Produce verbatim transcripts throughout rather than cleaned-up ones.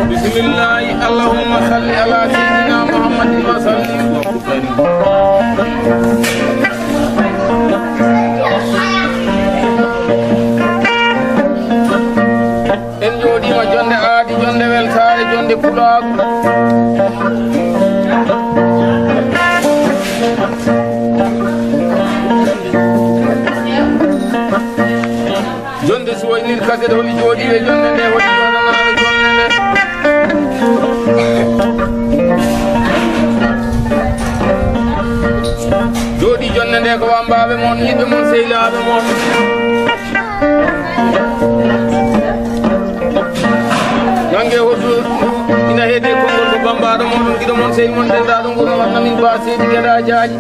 Bismillahi, allahumma salli ala sayyidina Muhammadin wa sallim. En jooɗiima jonde aadi, jonde weltaare, jonde pulaagu. Jonde suwoynir kaset holi jooɗiiɓe jonde nde, holi jooɗanaaɓe jonde nde. Jooɗii jonde nde ko wambaaɓe mon, yiɗɓe mon, sehlaaɓe mon. Nange hoto ina heedi e konngol ko bambaaɗo mon, giɗo mon, sehil mon, dendaaɗo nguura wanna min ba seydi geɗa jaaji.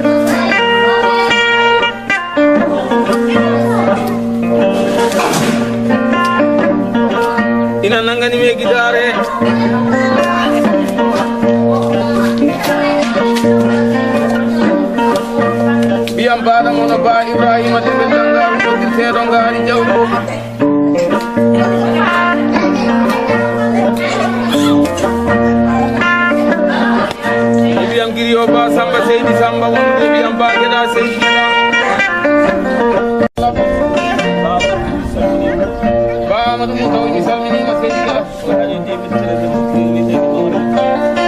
Ina nangani mi e gidaare. Ɓiyam baɗa mono ba Ibrahima ɗum ɓe nanngaari jogirteeɗo ngaari jawɗo. Ɓiyam giri o ba Samba Seydi Samba wonde ɓiyam ba geɗa Seydi geɗa. Ba Amadou Moussa, mi salminiima Seydi geɗa.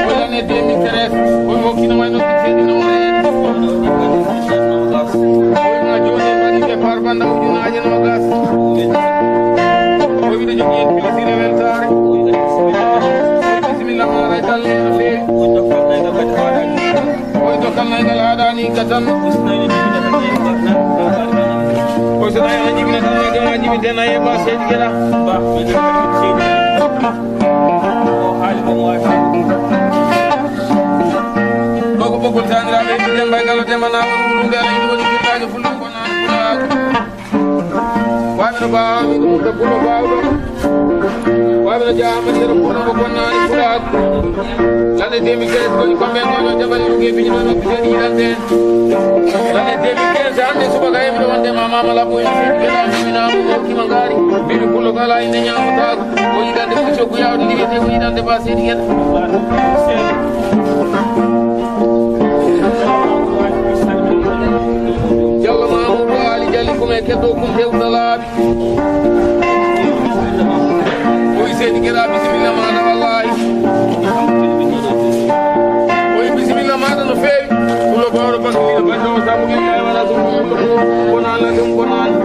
Wonande deux mille treize, won mo kino may noddi seedi no wone. Wonma joni woni départ banda ujunaaje nogas. O wiɗo jogii en pilisire weltaare. Bisimilla ma ray tan no feewi. Oy dokkal nayngal haɗani ka tan. Oy so nayi a jibina tan, nayi a jibinten a yeɓa seydi geɗa. Ɗo ko ɓoggol taniraɓe, Demba e Gallo, Demba na woni ɗum ɗe alayni woni firtaji fulɓe ko nani fulaaji. Waɓe no bawa, mi ɗum ɗo bulo bawɗo. Waɓe no jaa Amadou Yero Bulo ko bonnani fulaagu. Lande deux mille treize ko ni kombe ngono jabal ruge biji no no biji yidande. Lande deux mille quinze hande subaka e mi ɗo wonde ma mama labbo en seydi geɗa mi na mo kima ngari. Bibi Bulo gala inde nyamo tagu. O yidande ko coggu yawde ndi wiyete ko yidande ba seydi geɗa. Jallo Mamoudou Ali Jali ko me keddo kum hewna laabi. Oyi seydi geɗa bisimilla maɗa wallahi. Oyi bisimilla maɗa no feewi. Pulo bawɗo bakilino baɗɗo o sabu gila e wala ɗum. Bonana ɗum bonana.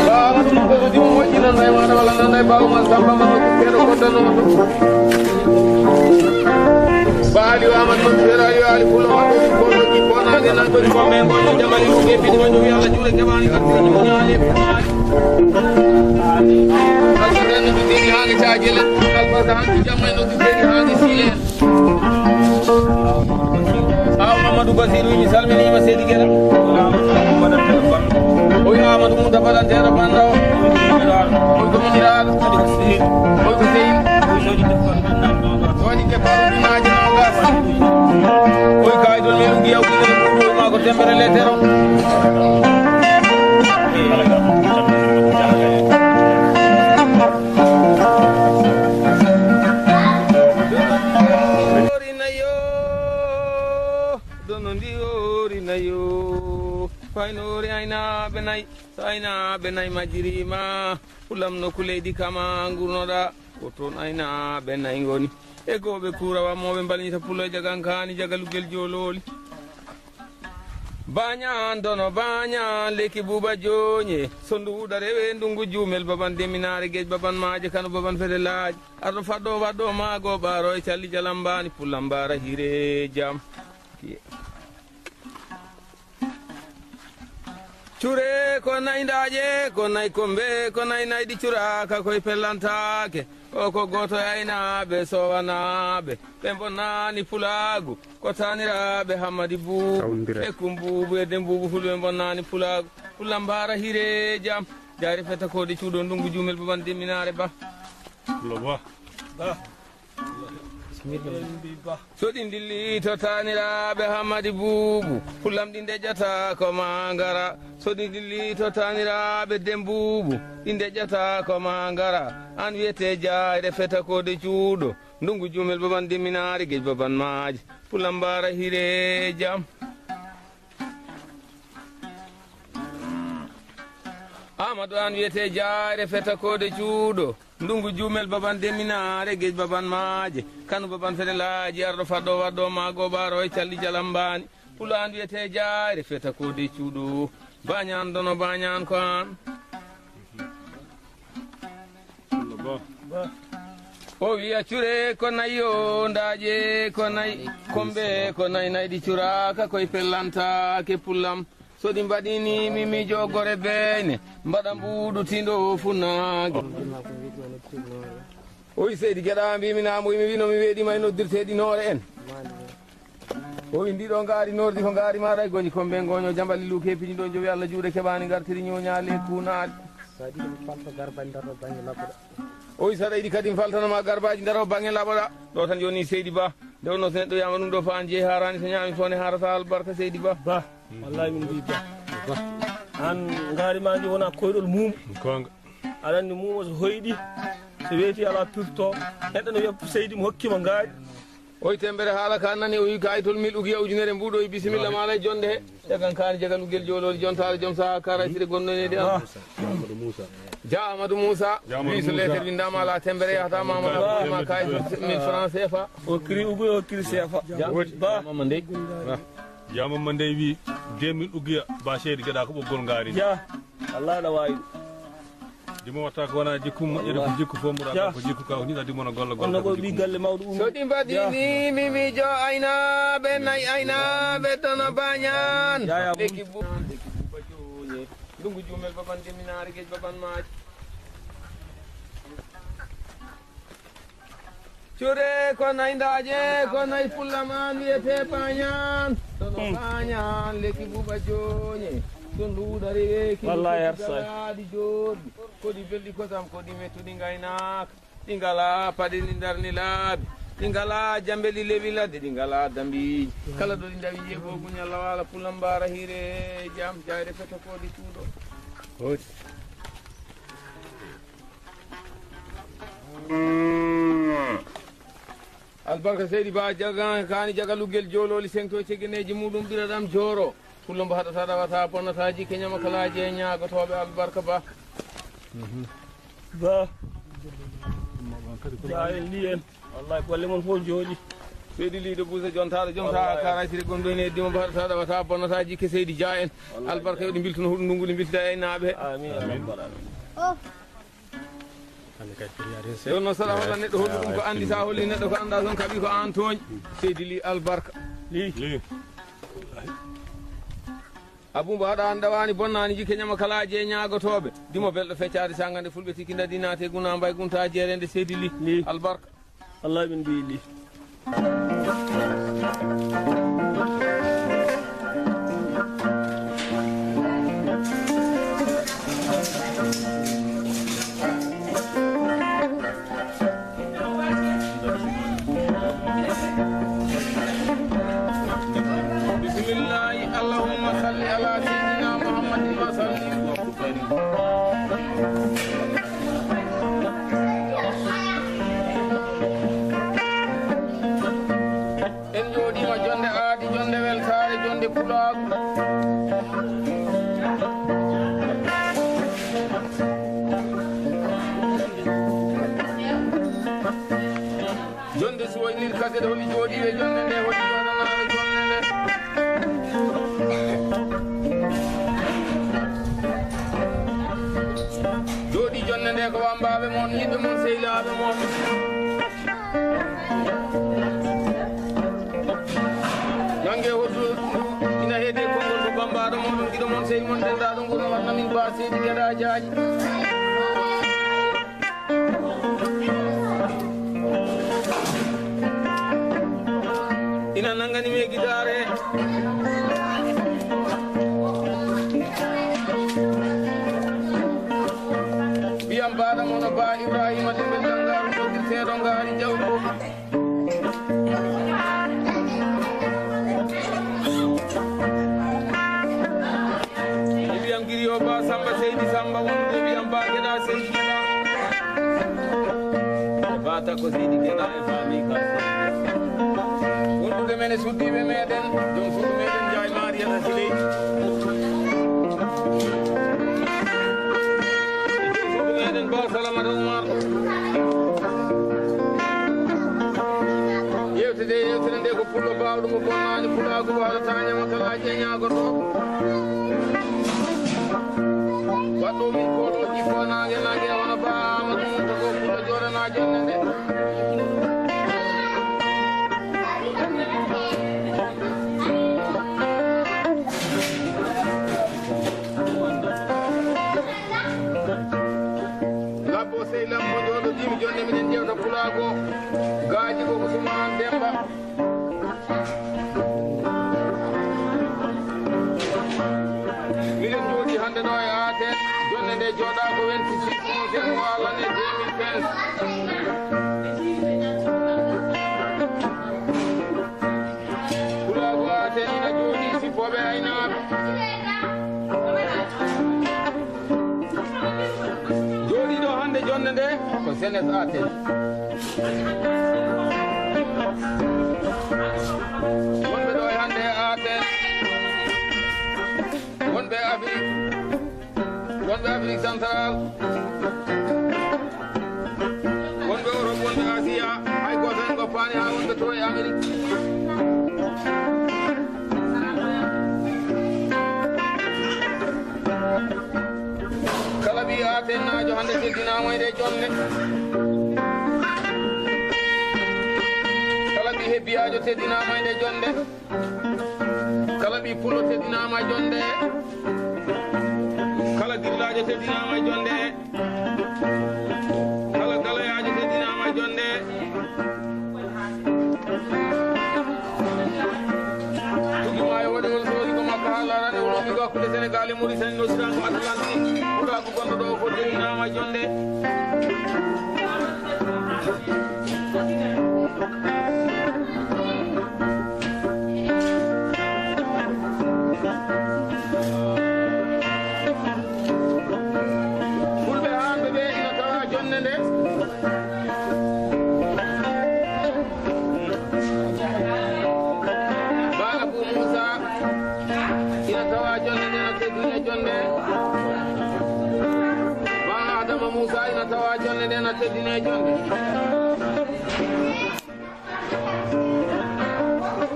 Bawa ɗum ko ɗum moƴƴi nan nay maɗa wala nan nay bawa man samba man ko keɗo koddanoɗo. Baali wa man ko feera yo ali fulo ma ɗum ko ɗum ko nan nan ko ko men ko jamani ko bidi ma ɗum yalla juule kebani ko ɗum ñaale. Albarka no ɗum deni haali cajele. Albarka hanki jamma no ɗum deni haali silen. Aw Mamadou Basirou, mi salminiima seydi geɗa. O wi Amadou Mouta Baɗanteeɗo Bandaw. O wi ko miñiraaɗo. O wi ko sehil. Waɗi départ ujunnaaje noogas. O wi kayitol men ugi yawtude e ɓuuɓol maa ko tembere letero. Dono ndi hoori nayo, faynoori aynaaɓe nay, so aynaaɓe nay majjiriima, fulam nokku leydi kama ngurnoɗa, ko toon aynaaɓe nay ngoni. E gooɓe kuura wammooɓe mbalñita puloy jagankaani jagalugel joolooli. Bañaan dono bañaan lekki buuba jooñe, so nduuɗa rewe ndungu juumel baban deminaare geej baban maaje kano baban fedelaaji. Arɗo faɗɗo waɗɗo maago ɓaaro e calli jalambaani pullam mbaara hire jam. Cure ko nayi ndaaƴe, ko nayi kombe, ko nayi nayɗi curaaka koye pellantaake. O ko gooto e aynaaɓe sowanaaɓe. Ɓe mbonnaani pulaagu, ko taaniraaɓe Hammadi Buubu. Kawndire. E Kumbuubu e Dembuubu fulɓe mbonnaani pulaagu. Pullam mbaara hire jam. Jaari fetta koode cuuɗo ndungu juumel baban deminaare ba. Loba. Ba. So ɗi ndilli to taaniraaɓe Hammadi Buubu, pullam ɗi ndeƴata ko maa ngara. So ɗi ndilli to taaniraaɓe Dembuubu, ɗi ndeƴata ko maa ngara. Aan wiyetee Jaayre feta ko de cuuɗo, ndungu jumel baban deminaari gej baban maaji. Pullam mbaara hire jam. Amadou aan wiyetee Jaayre feta ko de cuuɗo, ndungu jumel baban deminaare gej baban maaje. Kanu baban fene laaji arɗo faɗɗo waɗɗo maago ɓaaro e calli jalambaani. Pula aan wiyetee Jaayre feta ko de cuuɗo, baañaan dono baañaan ko aan. O wiya cure ko nayi yo ndaaƴe ko nayi, kombe ko nayi, nayi ɗi curaaka koye pellantaake pullam. So ɗi mbaɗi ni mi miijo gore beene, mbaɗa mbuuɗu tindo funnaange. O wi seydi geɗa mbimi naamo, mi wino mi weeɗima e noddirteeɗi noore en. O wi ndiɗo ngaari nordi ko ngaari maɗa e goñi kombe goño jambali luke piñi ɗo jowi Allah juuɗe keɓani ngartiri ñooñaali e kuunaali. Sa ɗiɗi falta garbaji darto bangge labboɗa. O wi saɗa yiɗi kadi faltanoma garbaji darto bangge labboɗa. Ɗo tan joni seydi ba. Nde wonno so neɗɗo wiyama ɗum ɗo fa an jeeyi harani so ñaami fone harata albarka seydi ba. Ba. Wallahi min mbi ba. An ngaari ma ndi wona koyɗol muum. Gonga. Aɗa anndi muumo so hoyɗi, so weeti alaa pirto. Neɗɗo no wiya seydi mo hokkima ngaari. Oy tembere haala ka nani o wi ka aytol mil ugiya ujunere mbuɗo e bisimilla mala e jonde he. Jagan kaani jagal ugel jololi jontaare jom saha kara sire gonnoneede am. Ja Amadou Moussa. Wi so leeter windama ala tembere yahata mamadu ma ka aytol mil franc C F A. O kiri ugu o kiri C F A. Ba. Mamma ndey. Yamam ma ndey wi deux mille ugiya ba seydi geɗa ko ɓoggol ngaari. Ja. Allah aɗa waawi ɗum. Dimo watta ko wona jikku moƴƴere ko jikku fof mbuɗa ko jikku ka woni ɗa dimo no golla golla. Onno ko ɓi galle mawɗo um. So ɗi mbaɗi ni mi miijo aynaaɓe nay aynaaɓe tono bañan. Yaya lekki bu- lekki buba joñe. Ndungu jumel baban deminaare gej baban maaji. Cure ko nay ndaaje ko nay pullaman wiyete pañan. Tono pañan lekki buba joñe. So nduɗari weeki. Wallahi arsay. Ɗi jooɗi. Ko ɗi belɗi kosam ko ɗi mettuɗi ngaynaaka. Ɗi ngala paɗe ɗi ndarni laabi. Ɗi ngala jambe ɗi lewi ladde ɗi ngala dambiiji. Kala ɗo ɗi ndawi jeego guñal lawala pulam mbara hire jam jayre feta ko ɗi tuuɗo. Albarka seydi ba jaga kaani jaga luggel joololi sengto cegeneeji muɗum ɓiraɗam jooro. Pullo mbo haɗata ɗawata bonnata jikke ñama kalaaji e ñaagotooɓe albarka ba. Ba. Ja en li en. Wallahi golle mon fof jooɗi. Seydi liiɗo buusa jontaɗo jonta karasiri gomɗo ene heddima mbo haɗata ɗawata bonnata jikke seydi ja en. Albarka yo ɗi mbiltuno huɗo ndungu ɗi mbiltida e naaɓe he. Amin ya rabbal alamin. Ɗum noon saɗa holla neɗɗo hollu ɗum ko anndi sa holli neɗɗo ko annda toon kaɓi ko an tooñ. Seydi li albarka. Li. Abumba haɗa an ɗawani bonnani jikke ñama kalaji e ñaagotooɓe dimo belɗo feccade sangande fulɓe tikki ndadi naate guna mbay gunta jeerende seydi li. Li albarka. Wallahi min mbi li. Bismillahi allahumma salli ala sayyidina muhammadin wa sallim. En njooɗiima jonnde aadi jonnde weltaare jonnde pulaagu. Jonnde suwoynir kadi holi jooɗiiɓe jonnde nde holi jooɗanaaɓe jonnde nde. Jooɗii jonnde nde ko wammbaaɓe mon yiɗɓe mon seylaaɓe mon. Nange hoto ina heede konngol ko bambaɗo moɗon giɗo mon sey mon dendaɗo nguro wanna min ba seydi geɗa jaaji. Ina nangani me gidare. Ɓiyam baɗa mono ba ibrahima ɗimɓe jangaru jogirteɗo ngaari jawɗo. Takko Seydi Gena e famille Kalsel. Wondude men e suddiiɓe meɗen, joom suudu meɗen Njaay Maari Yata Siley. E joom suudu meɗen Ba Salamata Umar. Yewtede, yewtere nde ko pullo baawɗo mo bonnaani pulaagu, o haɗata ñama talaaji e ñaagoto. Waɗɗo min koɗo jippo naange naange, wona Ba Amadou Mum to ko pullo jooɗana jonde nde. Labbo sey lambo jooɗo jimi jonde, minen jewta pulaago. Gaaji ko Ousmane Demba. Miɗen jooɗi hannde ɗo e Aten, jonde nde jooɗa ko vingt-six onze mois l'année deux mille quinze. Pulaagu Aten ina jooɗi sippooɓe aynaaɓe. Jooɗiiɗo hannde jonnde nde ko Senes Aten. Wonɓe ɗo e hannde e Aten, wonɓe Afrik, wonɓe Afrik Central, wonɓe Europe, wonɓe Asia, hay gooto en ngoppaani haa wonɓe to e Amérique. Kala ɓii Atennaajo hannde teddinaama e nde jonnde. Kala ɓii Hebbiyaajo teddinaama e nde jonnde. Kala ɓii Pullo teddinaama e jonnde. Kala Girlaajo teddinaama e jonnde. Kala Galayaajo teddinaama e jonnde. Tugi maayo waɗi on soodi ko makko haa laarani wonoomi ko hakkunde Senegaal e Moritani, noddirango Atlantique. Pulaagu gonɗo ɗo fof teddinaama e jonnde. Fulɓe haanɓe ɓe ina tawa jonnde nde. Ba Abou Moussa ina tawa jonnde nde, na teddine jonnde. Ba Adama Moussa ina tawa jonnde nde, na teddine jonnde.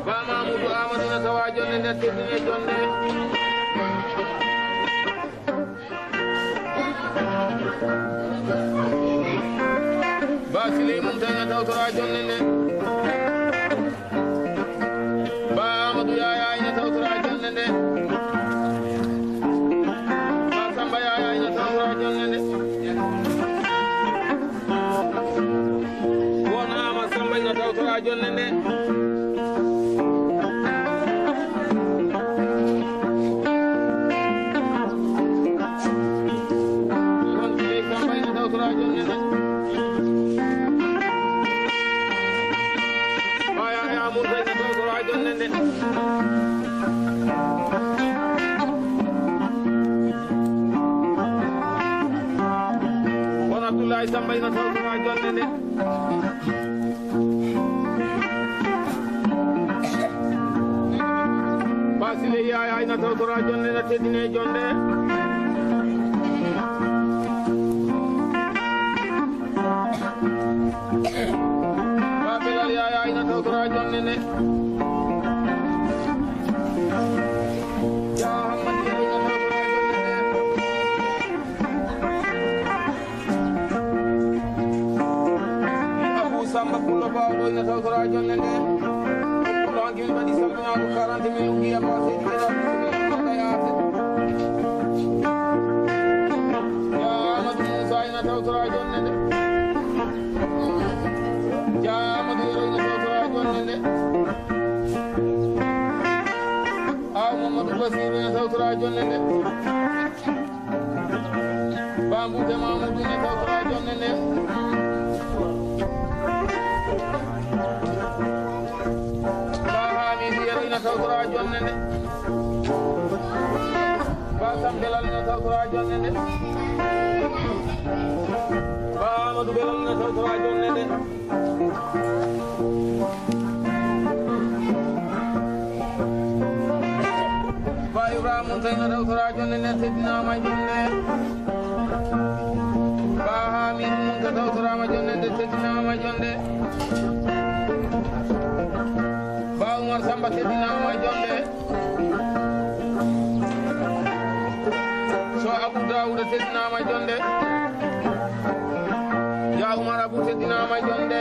Ba Mamoudou Amadou ina tawa jonnde nde, teddine jonnde. Ba Siley Mum tan ina tawtora jonnde nde. Ba Amadou Yaya ina tawtora jonnde nde. Ba Samba Yaya ina tawtora jonnde nde. Wona Ama Samba ina tawtora jonnde nde. Won Siley Samba ina tawtora jonnde nde. Ɓaya e Amour Faye ina tawtora jonnde nde. Won Abdoulaye Samba ina tawtora jonnde nde. Basile Yaya ina tawtora jonnde, na teddine jonnde. Ba Bilal Yaya ina tawtora jonnde nde. Jah Hammadi ina tawtora jonnde nde. Abou Samba Pullo Bawɗo ina tawtora jonnde nde. Pullo hanki min mbaɗi salminaago quarante mille ugiya ba Seydi Gena Abdou Seydi Gena Abdou Yaate. Jah Amadou Moussa ina tawtora jonnde nde. Jah Amadou Yero ina tawtora jonnde nde. Aw Mamadou Basir ina tawtora jonnde nde. Ba Mbuuta Mamoudou ina tawtora jonnde nde. Ba Hamidou Yero ina tawtora jonnde nde. Ba Sambelal ina tawtora jonnde nde. Ba Ba Ibrahima Mountaga tawtoraa jonde nden, teddinaama e jonde. Ba Hamidou Mountaga tawtoraama jonde nden, teddinaama e jonde. Ba Oumar Samba teddinaama e jonde. So Abou Daouda teddinaama e jonde. Ya Oumar Abou teddinaama e jonde.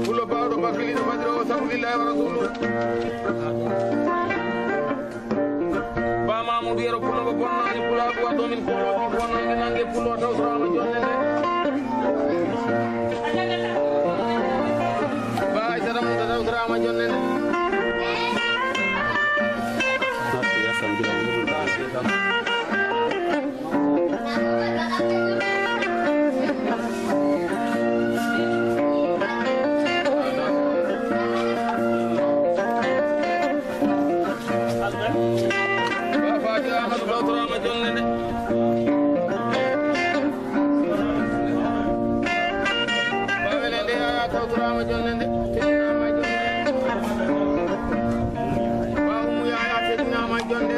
Pullo baawɗo bakkiliiɗo fajiro o sabu lillahi wa rasulu. Ba Mamoudou Yero Pullo mo bonnaani pulaagu waɗɗo min pullo ɗo bonnaange nange pullo tawtoraama jonde nde. Ba Aïssata Moussa tawtoraama jonde nde. Ba Fati Amadou tawtoraama jonde nde. Ba Welende Yaya tawtoraama jonde nde. Teddinaama e jonde. Ba Oumou Yaya teddinaama e jonde.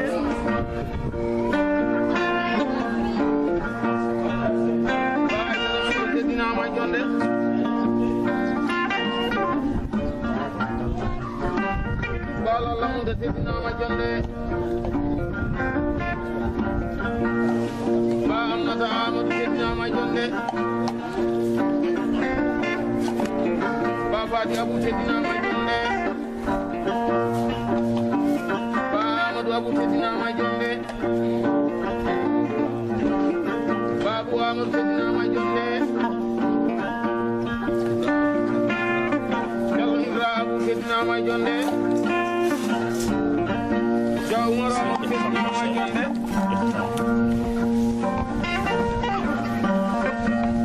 Ba Aïssata Moussa teddinaama e jonde. Ba Lalla Moussa teddinaama e jonde. Ba Aminata Amadou teddinaama e jonde. Ba Fati Abou teddinaama e jonde. Ba Amadou Abou teddinaama e jonde. Babou Amadou teddinaama e jonde. Diallo Ibra Abou teddinaama e jonde. Diaw Oumar Amadou teddinaama e jonde.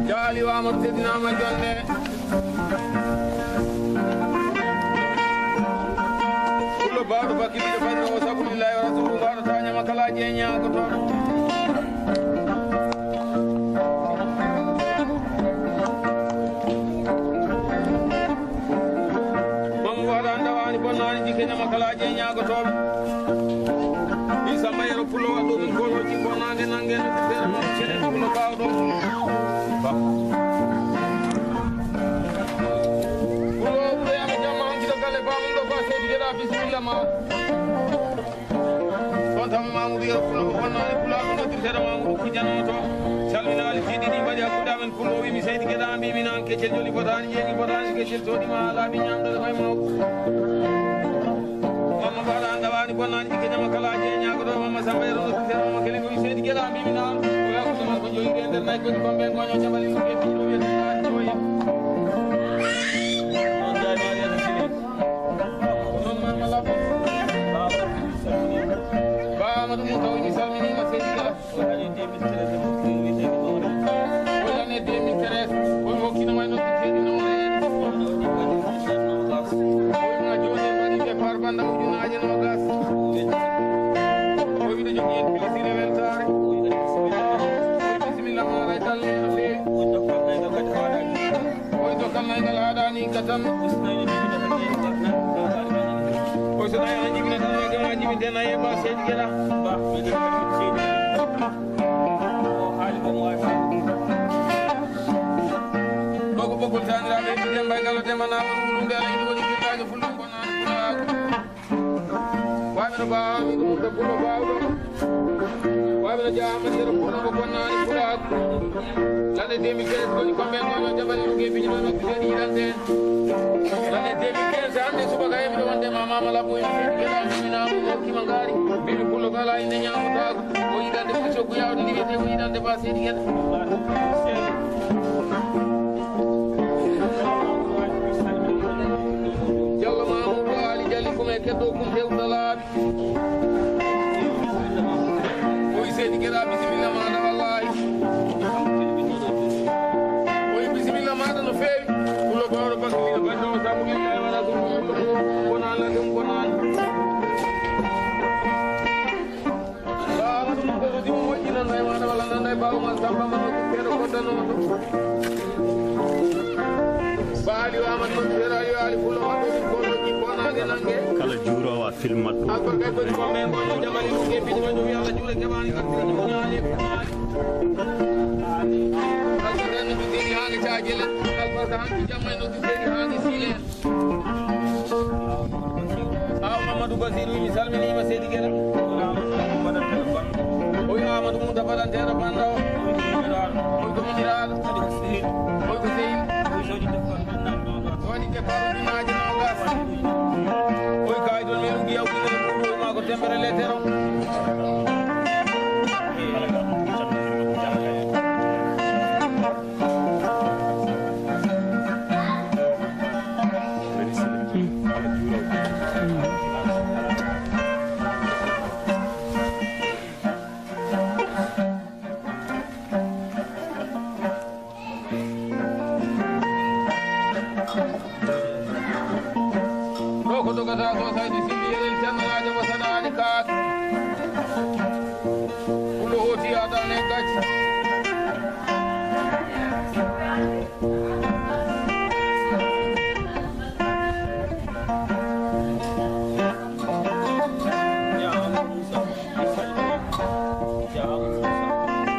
Diaw Aliou Amadou teddinaama e jonde. Pullo baawɗo bakkiliiɗo fajiro o sabu lillahi wa rasulu mbaɗata ñama kalaaji e ñaagotooɗo. Mamu waɗa ndawaani bonnaani jikke ñama kalaaji e ñaagotooɓe. Isa Mayero Pullo waɗɗo ɗum koloji bonnaange nange no tere mo cene Pullo baawɗo. Pullo ɓureyama jamma hanki ɗo galle bamum ɗo ba seydi geɗa bisimilla ma. On tama Mamoudou Yero Pullo ko bonnaani pulaagu noddirteɗo Mamoudou Kujano to. Salminaali tiiɗi ɗi mbaɗi hakkunde amen Pullo wimi seydi geɗa mbimi naan keccel joli fotaani jeegi fotaani keccel soodi ma laabi ñamɗo koye mawɗo. Mamma Baɗa an ɗawaani bonnaani jikke ñama kalaaji e ñaagoto Mamma Samba Yero noddirteɗo Mamma Kelen ko wi seydi geɗa mbimi naan. Ko hakkunde mon ko joyi e nder nayi koni kombe goño jamali ɗum e piɗo wiyete joyi. Ba Amadou Moussa, mi salminiima seydi Dia. O yi année deux mille treize, o yi hokkino ma noddirteeɗi no o reeni. O yi ma jooni mbaɗi départ banda ujunaaje noogas. O wiɗo jogii en plaisir e weltaare. Bisimilla ma, alay galle no feewi. Oy to kam nay ngal haɗani ka tan. Oy so nay an jibina tan ay gama jibinte nay e ba seydi geɗa. Ba. Ɗo ko ɓoggol taniraɓe mi demba e galo demba na ɗum ɗum de ay woni kittaji fulɓe ko nani fulɓe. Wamino ba Hamidu Mumta Pullo bawɗo. Wamino ja Ahmad Yero Pullo mo bonnaani pulaagu. Lande deux mille quinze koni kombe ngono jabal ruge bini ɗo nokku seeɗi yiɗande. Lande deux mille quinze hande subaka e miɗo wonde ma mama labbo e mi seeɗi geɗa mi naamo mo kima ngaari. Mbimi Pullo kala inde ñaamotaagu. O yiɗande ɓuri coggu yawde ndi wiyete ko yiɗande ba seeɗi geɗa. Jallo Mamoudou Ali Jali Kume keddo kum hewdalaaɓe. O wi seydi geɗa bisimilla maɗa wallahi. O wi bisimilla maɗa no feewi. Pullo bawɗo bakkiliɗo banndo o sabu lillahi wa rasul. Kono Allah ɗum kono Allah. Ba Amadou Moussa Dimo moy Baali Amadou Moussa Aliou Ali Fulo Amadou Koloji Bonage Nangue. Kala juuroowo a filmat ɗum. Albarka e boni ko men ko yo jamani ɗum e bini waɗo yo Allah juure jamani ka tiri mo ñaale. Albarka en no bisiri haali caaji le. Albarka hanki jamma no bisiri haali sile. Aw Mamadou Basirou, mi salminiima seydi Gere. O wiya Amadou Moussa Fadanteeɗo Bannda o. Oy ko miñiraaɗo. Oy ko sehil. Waɗi départ ujunaaji noogas. Oy kaay toon min ugi yawtino e ɓuuɗu maa ko tembere lettere o. Ɗo ko dogata ko saydi sili yerel tannaajo mo sanaani kaat. Kulo hoti adane gacci.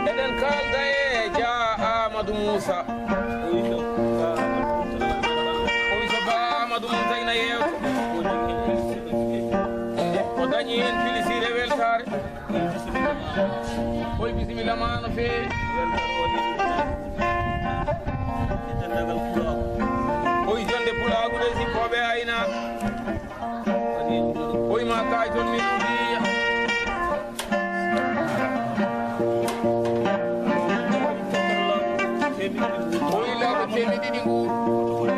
Eɗen kaalda e Dia Amadou Moussa. O wi so Ba Amadou Moussa ina yeewta. O dañi heen pilisir e weltaare. Oy bisimilla ma no feewi. Oy jonde pulaagu de sippooɓe ayna. Oy ma kaay toon min udiya. Oy laaɓa teemi ɗiɗi nguuru.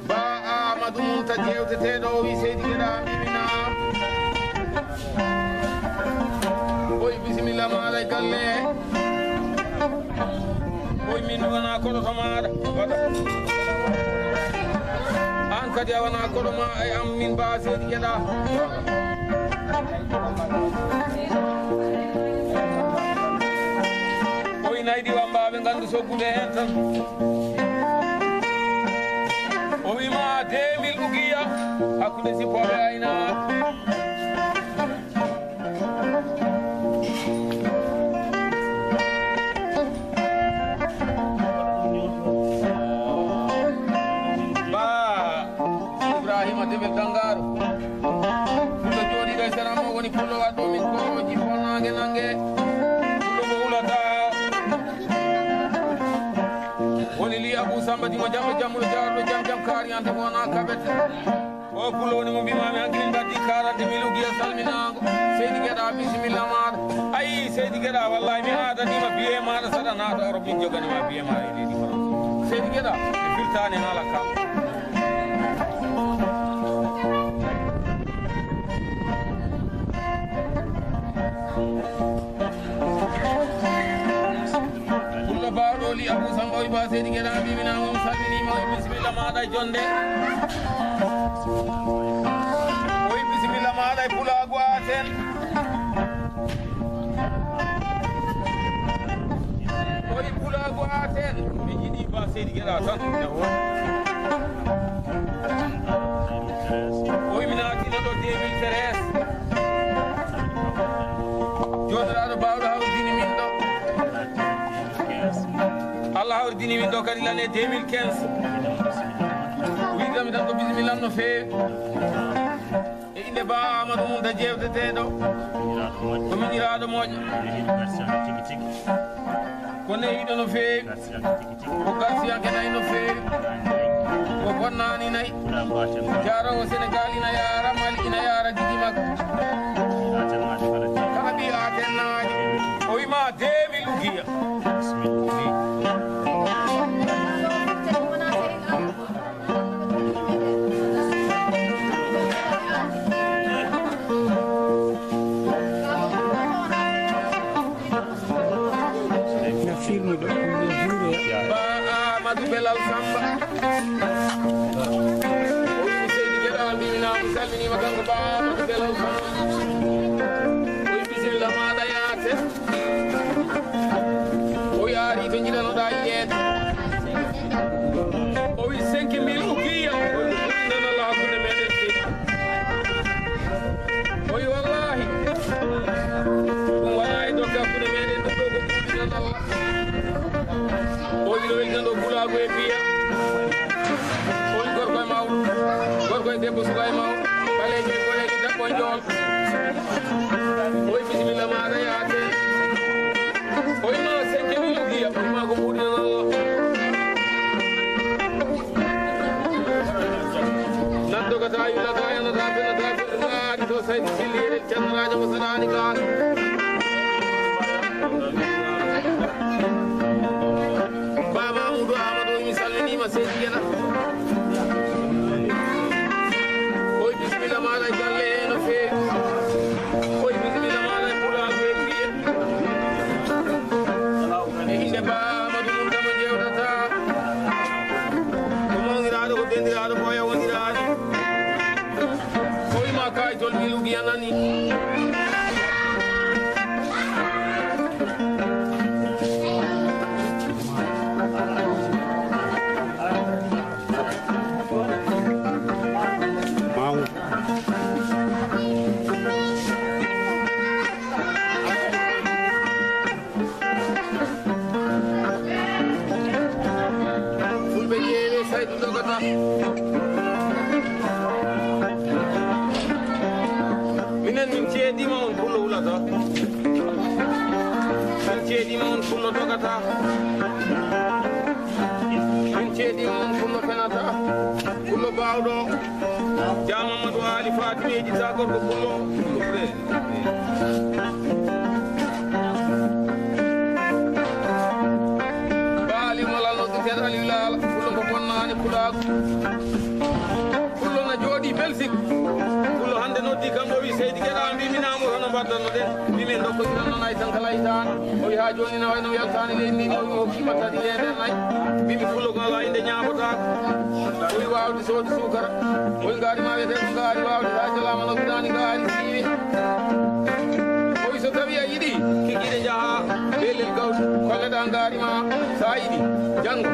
Ba Amadou Moussa jeewteteeɗo o wi seydi geɗa mbimina. Oy bisimilla ma alay galle. Oy min wona koɗo to maɗa waɗa. An kadi a wona koɗo ma ay am min ba seydi geɗa. Oy naydi wambaɓe gandu soggude hen tan. O wima deux mille ugiya hakkude sippooɓe ayna. Ba Ibrahima Debel Dangaro. Pullo jooɗiiɗo e sera mo woni pullo waɗɗo min koroji bonnaange nange. Pullo mo hulata. Woni li Abou Samba Dimo Jamma Jammuɗo Jaarɗo Jam Jam kaari ande mo wona kabet. O pullo woni mo mbimami hankilin mbaddi karante milugiya salminaango. Seydi Geɗa bisimilla maɗa. Ayi Seydi Geɗa wallahi mi adanima biye maɗa saɗa naata Europe min joganima biye maɗa e leydi France. Seydi Geɗa mi firtani haala ka. Pullo baawɗo li Abou Samba oy ba seydi geɗa mbimina mum salminima oy bisimilla maɗa e jonde. Oy bisimilla maɗa e pulaagu aten. Oy pulaagu aten. Mi jiɗi ba seydi geɗa tan. Oy mi naatino ɗo deux mille treize. Joomiraaɗo baawɗo hawridini min ɗo. Allah hawridini min ɗo kadi lane deux mille quinze. Wirdami tan ko bisimilla no feewi. E innde Ba Amadou Mum da jeewteteeɗo. Ko miñiraaɗo moƴƴo. Ko nehiiɗo no feewi. Ko garsiyanke nayi no feewi. Ko bonnaani nayi. Jaarowo Senegal ina yaara Mali ina yaara gidi makko. Kala mbi aten naajo. O wima deux mille ugiya. Na filme ɗo, na juure. Ba Amadou Belal Samba. O wi seydi geɗa mbimina mo salminima kanko Ba Amadou Belal Samba. O wi bisimilla maɗa yaate. Nani. Mawu. Fulɓe ƴeewi Saydu dogata. Minen min ceediima on pullo wulata. Min ceediima on pullo dogata. Min ceediima on pullo fenata. Pullo baawɗo. Jaa Mamadou Ali Fatimeji sa gorko pullo. Baali mo lal noddirteeɗo Aliou Laala, pullo ko bonnaani pulaagu. Pullo na jooɗii Belgique. Pullo hannde noddi kam o wi seydi Geɗa mbi mi naamu hono mbaɗdanno ɗen. Mbi min ndokko iran noon ay tan kala hitaande. O wi haa jooni na wayno yaltaani leydi ndi o wi o hokkima tati leeɗe nayi. Mbi mi pullo ko alaa innde ñaamotaako. O wi waawde soodi suukara. O wi ngaari ma wiyetee ko ngaari waawde haa jalaama no binaani ngaari siiwi. O wi so tawi a yiɗi kikiiɗe njaha beelel gawri kolleɗa ngaari ma so a yiɗi janngo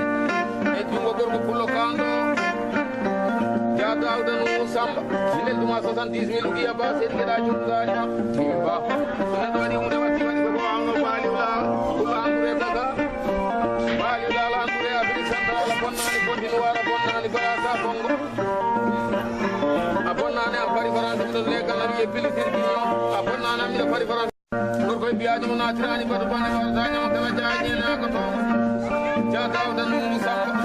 e junngo gorko pullo kanɗo. Jaa Daawda Nuuru Samba. Minel duma soixante-dix mille ugiya ba seydi Geɗa jokku ngaari ma. Ba. So neɗɗo waɗi huunde watti waɗi ko ko wawno baali wala pullo anndure daga. Baali wala anndure Afrique centrale a bonnaani continue wara bonnaani Faransa Kongo. A bonnaani am Paris France ɗum ɗon legal am ye pili sirgino. A bonnaani am ina Paris France. Gorko e mbiyaani mo naatiraani batu bane warata ñama kala jaañe naa ko toon. Jaa Daawda Nuuru Samba.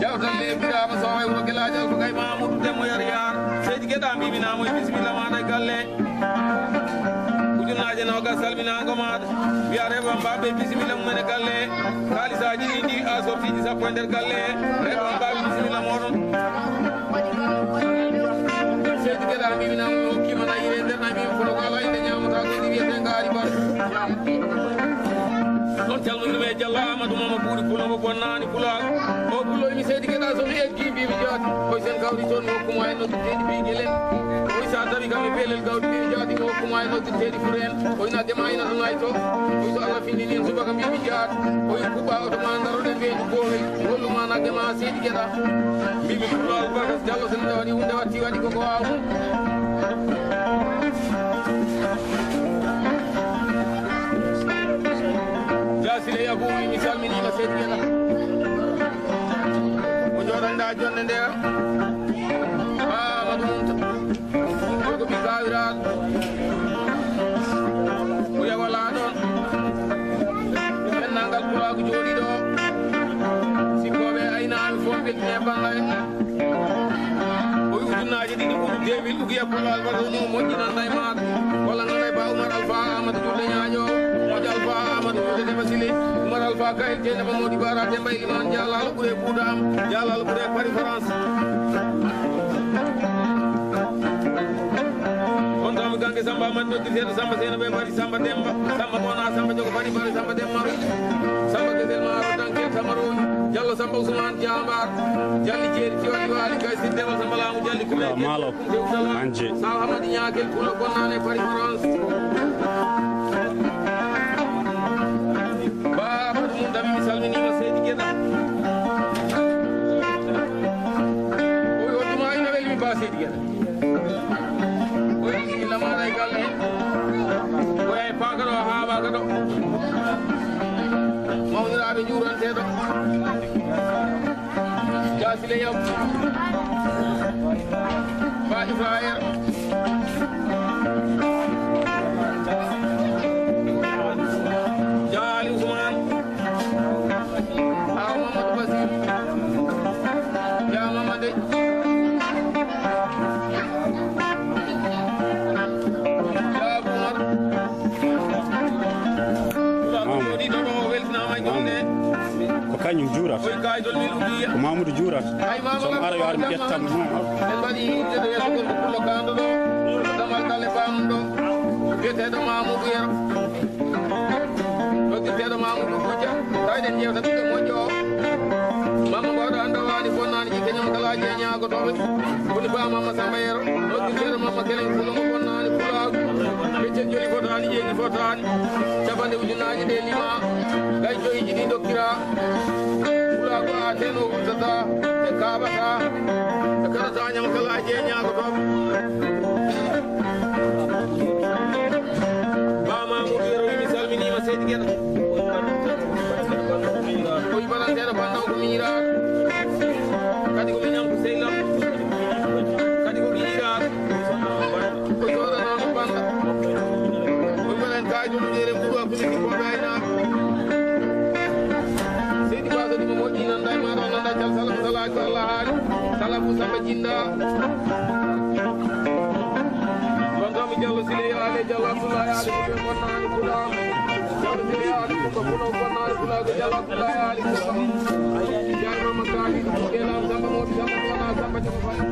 Jawtal le biraama so way wuro gelaaji Alfa Gay Mamoudou Demmo Yar Yar. Seydi Geɗa mbiimi naamo e bisimilla maaɗa e galle. Ujunnaaje noogas salminaango maaɗa. Mbiya reeɓe am mbaaɓe bisimilla mumen e galle. Kaalisaaji ɗi ndi a sortiiji sappo e nder galle. Reeɓe am mbaaɓe bisimilla mooɗon. Seydi Geɗa mbiimi naamo mi hokkima na yire nder na mbiimi foto ko alaa inde ñaamata ko ndi wiyetee ngaari bar. Ɗon calminirmi e Jallo Amadou Mama Buuri Pullo mo bonnaani Pulaagu. O Pullo imi seydi Geɗa so mi eggi mbiimi jaati. Koy sen kawri toon mi hokkuma en noddirteeɗi mbiy gelen. Koy sa tawi kam e beelel gawri mbiimi jaati mi hokkuma en noddirteeɗi fur en. Koy na dema ina to nayi to. Koy so Allah findini en subaka mbiimi jaati. Koy kuɓɓa oto ma ndaroɗen weendu boowel. Golluma na dema seydi Geɗa. Mbiimi Pullo Albarka Jallo so neɗɗo waɗi hunde watti waɗi koko waawa. Jasile Yakubu mi salminiima seydi Geɗa. Ko jooɗanɗa jonde nde. Ba Amadou Mouta. Ko mi kawiraɗo. O yawala ɗon. Denndangal Pulaagu jooɗi ɗo. Sikkooɓe aynaaɓe fof mbeltine banngal. O wi ujunnaaje ɗiɗi ɓuru deux mille ugiya Pullo Albarka woni o moƴƴinanna e maaɗa. Walla nana e Ba Umar Alfa Amadou Julde Ñaaƴo, moƴƴo Alfa Amadou Julde Demba Sili, Umar Alfa Kayel, Jeynaba Modi Bara, Demba Elimane, Jalal ɓure Buuda am, Jalal ɓure Paris France. On tawmi gange Samba Amadou noddirteeɗo Samba Seyna ɓe mbaɗi Samba Demba, Samba Bona, Samba Jogo Bari Bari, Samba Demba, Samba Gesel Maaro, Dankel Tamaroni, Jallo Samba Ousmane Jambar, Jalli Jeeri Tiwali Wali, Gaysir Dewal Samba Laamu, Jalli Kume, Maalo. Anje. Saw Hamadi Ñaakel Pullo Bonnaane Paris France. Ba Amadou Mum Dami mi salminiima seydi Geɗa. O wi hodduma ina welmi ba seydi Geɗa. O wi lamaɗa e galle. O yahi paaka ɗo haa waaka ɗo. Mawniraaɓe juuranteeɗo. Jasile Yam. Ba Ibrahim. Jaali Ousmane. Aw Mamadou Basir. Ya Mamade. Ya Abou Oumar. Mamadou. Ko kañum juurata. Ko Mamadou juurata. So mi ara yo ar mi ƴettam. En mbaɗi yidde yeeso gorko pullo kaanɗo ɗo. Damal kale bamɗo. Biyeteeɗo Mamadou Yero. Noddirteeɗo Mamadou Kujja. Tawi ɗen ƴeewta ɓiɗɗo moƴƴo o. Mama mbaɗo annda waani bonnaani jikke ñamakalaji e ñaagotooɓe. Woni ba Mama Samba Yero. Noddirteeɗo Mama Kelen Pullo mo bonnaani. Jojjoli fotaani, jeegi fotaani, capanɗe ujunnaaje ɗe lima, gay joyiji ɗi dokkira. Pulaagu aten o wurtata, ɓe kaaɓata, ɓe karata ñam kala a jeeñaago toon. Ba Mamoudou Yero wi mi salminiima seydi Geɗa. O wi baɗanteeɗo banndam ko miñiraaɗo. Kadi ko miñam ko sehil am. Kadi ko giɗiraaɗo. Ko jooɗanaama bannda. O wi baɗan kaajo mo jeere mbuɗu hakkunde ɗi ko gaynaaɓe. Seydi Ba so ɗi mo moƴƴi nanda e maaɗa nanda cal sala ko salaaji ko Allah haali. Sala Abu Samba Jinda. Bantami Diallo Sile Yaale Diallo Abdoulaye Yaale ko ɓe bonnani Pulaar. Diallo Sile Yaale ko kono bonnani Pulaar ko Diallo Abdoulaye Yaale ko Diallo Mama Kali ko Diallo Samba Modi Samba Mona Samba Jama Fana.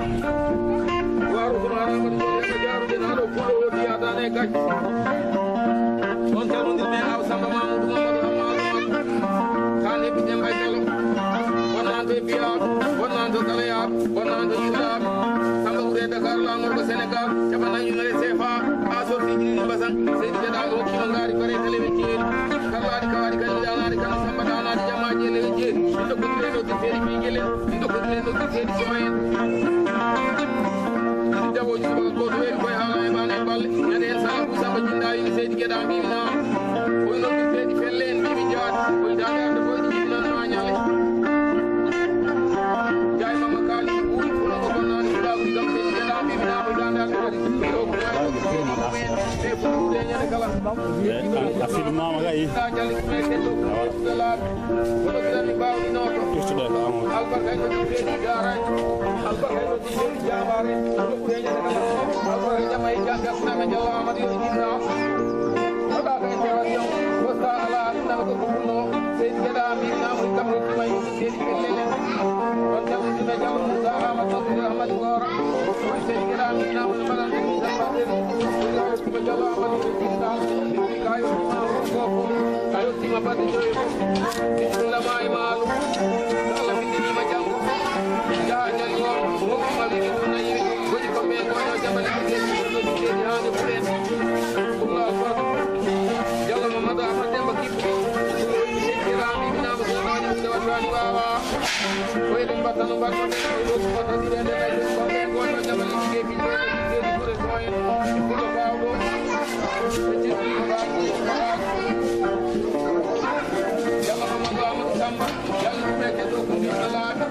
Waru ko Amadou Diallo ko jaarude na ɗo Pulo wodi yadane gacce. On calmodiri ɓe aw Samba Mamoudou Mamadou Amadou Mamadou. Kan heɓi Demba Diallo. Wonnanto e Biya, wonnanto Kalaya, wonnanto Islam. Samba ɓure Dakar, laamorgo Sénégal, capanɗe nayi ujunere C F A, a sorti jini mbasan, seydi Geɗa o hokkima ngaari pare kala ɓe jeeri. Kallaɗi kawaɗi kadi ɗanaɗi kala Samba ɗanaɗi jamaji e lewe jeeri. Ɗum ɗo ko ɗum ɗo dirteɗi ɓinguel en, ɗum ɗo ko ɗum ɗo dirteɗi suma en. Ɗiɗi jaɓoji subaka goto weeɓi koye haala e bane e balle. Ñande en sala Abu Samba Jinda yini seydi Geɗa mbimi na. Koye noon mi seedi pelle en mbimi jaati. Koye daande arde koye ɗi jiɗi noon ma ñaale. Jaay Mama Kali ɓuri fuɗo ko bonnaani fuɗaagu ɗi kam seydi Geɗa mbimi na koye daande arde kadi. Ɗo ko wayi ɗo ko ɗum en. Ɓe fof ɗuuɗe ñande kala. A filmama kay. Sa jali ko men keddo ko ɗuuɗe laaɓi. Kono giɗanmi mbaawɗi noon. Ƴettuɗo e ko Amadou. Albarka en ko ɗum seedi daaraji. Albarka en ko ɗum seedi jaamaare. Kono ɓuri e ñande kala. Albarka en jamma e jam gasnama Diallo Amadou yo jinna. Waɗaka intervention. Costa ala ɗum nana ko ɗum ɗo. Seydi Geɗa mi namu kam rokki ma yimɓe seedi pellele. On calmitima Diallo Moussa Amadou Abdou Rahmane Gora. On seydi Geɗa mi namu mbaɗan ɗum tan mbaɗen. Ko Diallo Amadou Jinna. Kayo ma ko ko. Kayo tima baɗe joyo. Bismillah ma e malu. Allah bindinima janngo. Yaha jali on. Mo kuma wiɓe ɗum nayi. Woni ko ɓe ko yo jabal ɓe ɗe ɗum ɗo ɗum ɗe haande ɓuren. Allahu akbar. Yalla Mamadou Amadou Demba Kibbo. Ko woni mi sekkiraami mi naama so naani hunde waɗiraani waawa. Ko eɗen mbatta no mbaɗno ɗen ko ɗo ko fota ɗiɗe ɗe ɗe ɗum ko ɓe ko yo jabal ɓe ɗe ɗum ɗe ɗum ɓure ko en. Ɗum ɗo baawo ɗo. Ɓe ƴetti ko baawo ɗo. Yalla Mamadou Amadou Samba. Yalla ɗum ɓe keddo ko mbiɗo laaɓi.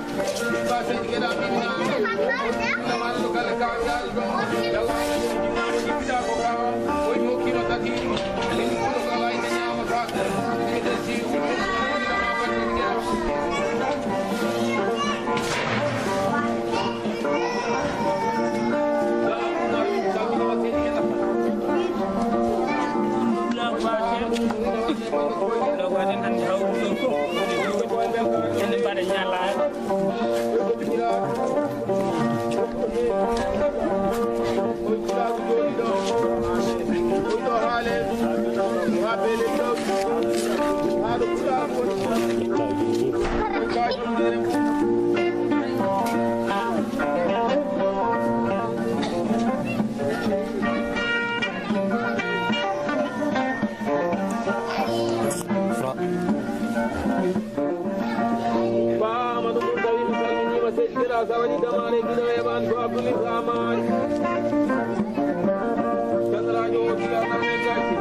Ba Amadou Moussa wi mi salminiima seydi Geɗa sa waɗi damaare gino e ɓan ko Abdoulaye Samari. Jandaraajo o gila nane gacce.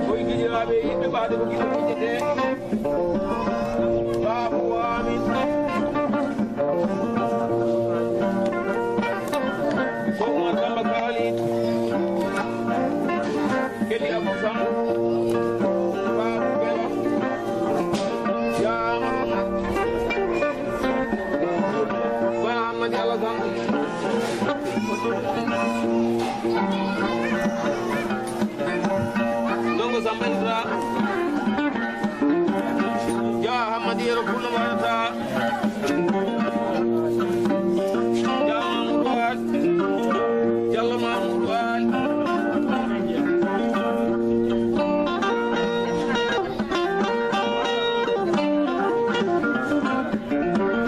Koye gijiraaɓe yimɓe ɓaade ko gila gijete. Baabu amin. Ko Umar Samba Khalid. Kedi Abou Samb. Baabu Bela. Jaama. Ba Amadi Alassane. Ndongo Samba Isra. Jaa Hammadi Yero Pullo Mayata. Jaa Mamoudou Wade. Jallo Mamoudou Wade.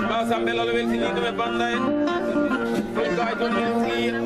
Ba Sambe Lalo weltini ɗum e bannda en. Ɗum ka e toon weltini.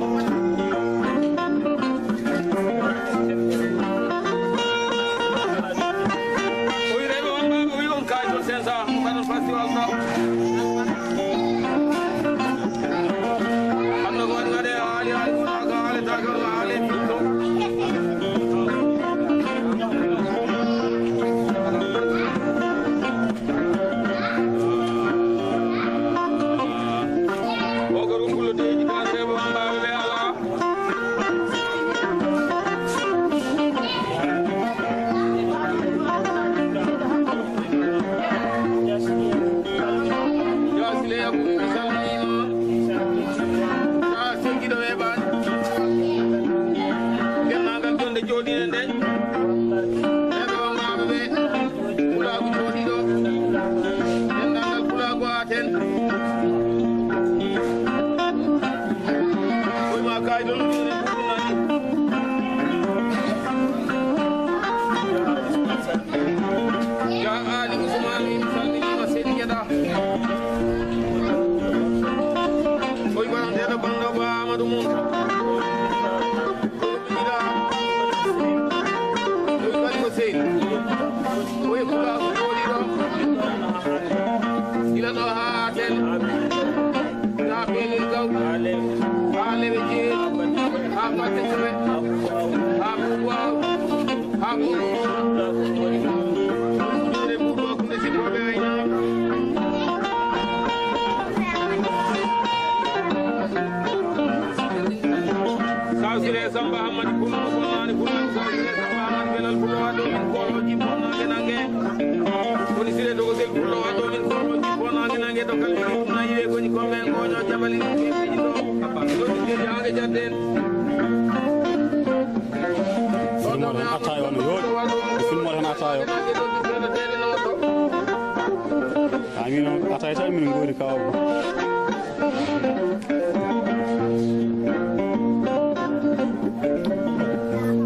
Oye pulaagu jooɗi ɗo. Gila ɗo haa Atel. Haa Pelel Gaw. Haa Lewe Jeeri. Haa Batte Sure. Haa Kuuwaaw. Haa Kuuwaaw. Juuɗe Mbuuɗu hakkunde sippooɓe aynaaɓe. Sawsire Samba Hamadi Pullo, Bonani Pullo, Sawsire Samba Hamadi Belal Pullo, Ado min Kolo, Jibbo Nange Nange. Woni Sire Dogo Sel Pullo, Ado min Kolo, Jibbo Nange Nange, to kalmi ɗum na yiwe koni kombe ngoño jabali ɗum ke fiji ɗo. Ɗo ɗum ke jaage jadden. Filmo tan attayo on yooɗi. Filmo tan attayo. Amin on attayo tan min ngori kawo.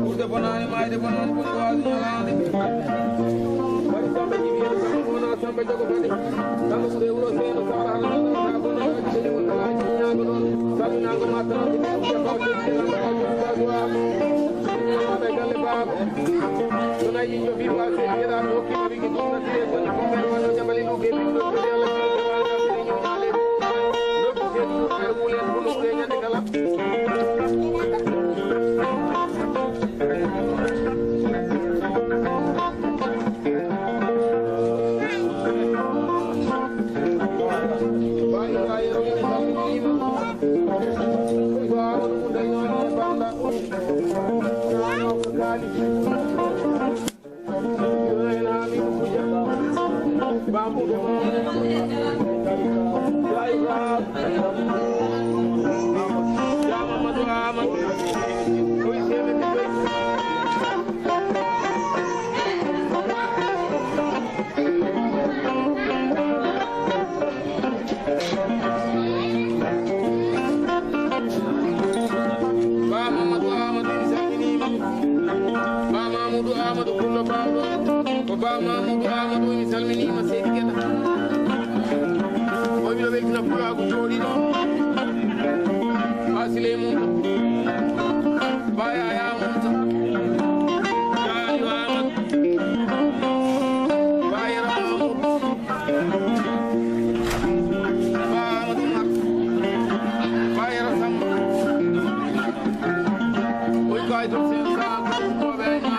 Ɓurde bonaani, maayde bonaani, ɓuri waasde ñalaande. Waɗi Samba Jibiyeeɗo, Samba wona Samba Jogo Fade. Samba ɓuri e wuro Seeno Saara, hana nana wona bono, waɗi seni won alaaji ñaago ɗon. Salminaango ma tan, ko ɓuri e kawte, Samba Jogo Fade. Samba e galle baaba. Sonaji Jofi Ba Seydi Yeɗa Doki Wigi Gumna Sire Soni Kumber Wano Jambali Luke Bindo Sori Alla Sino Jawal Sini Nyumale Doki Sedi Luke Wulen Bulu Kenya Dekala. Ba Mamadou Amadou, mi salminiima. Ba Mamadou Amadou Pullo Bawɗo. Ko Ba Mamadou Amadou, mi salminiima, Seydi Geɗa. O wiɗo weltina pulaagu jooɗi ɗo. Ba Siley Mum. Ba Yaya Mum. Ba Aliou Amadou. Ba Yero Mamadou. Ba Amadou Umar. Ba Yero Samba. Oy ko ay to sen sa ko be na.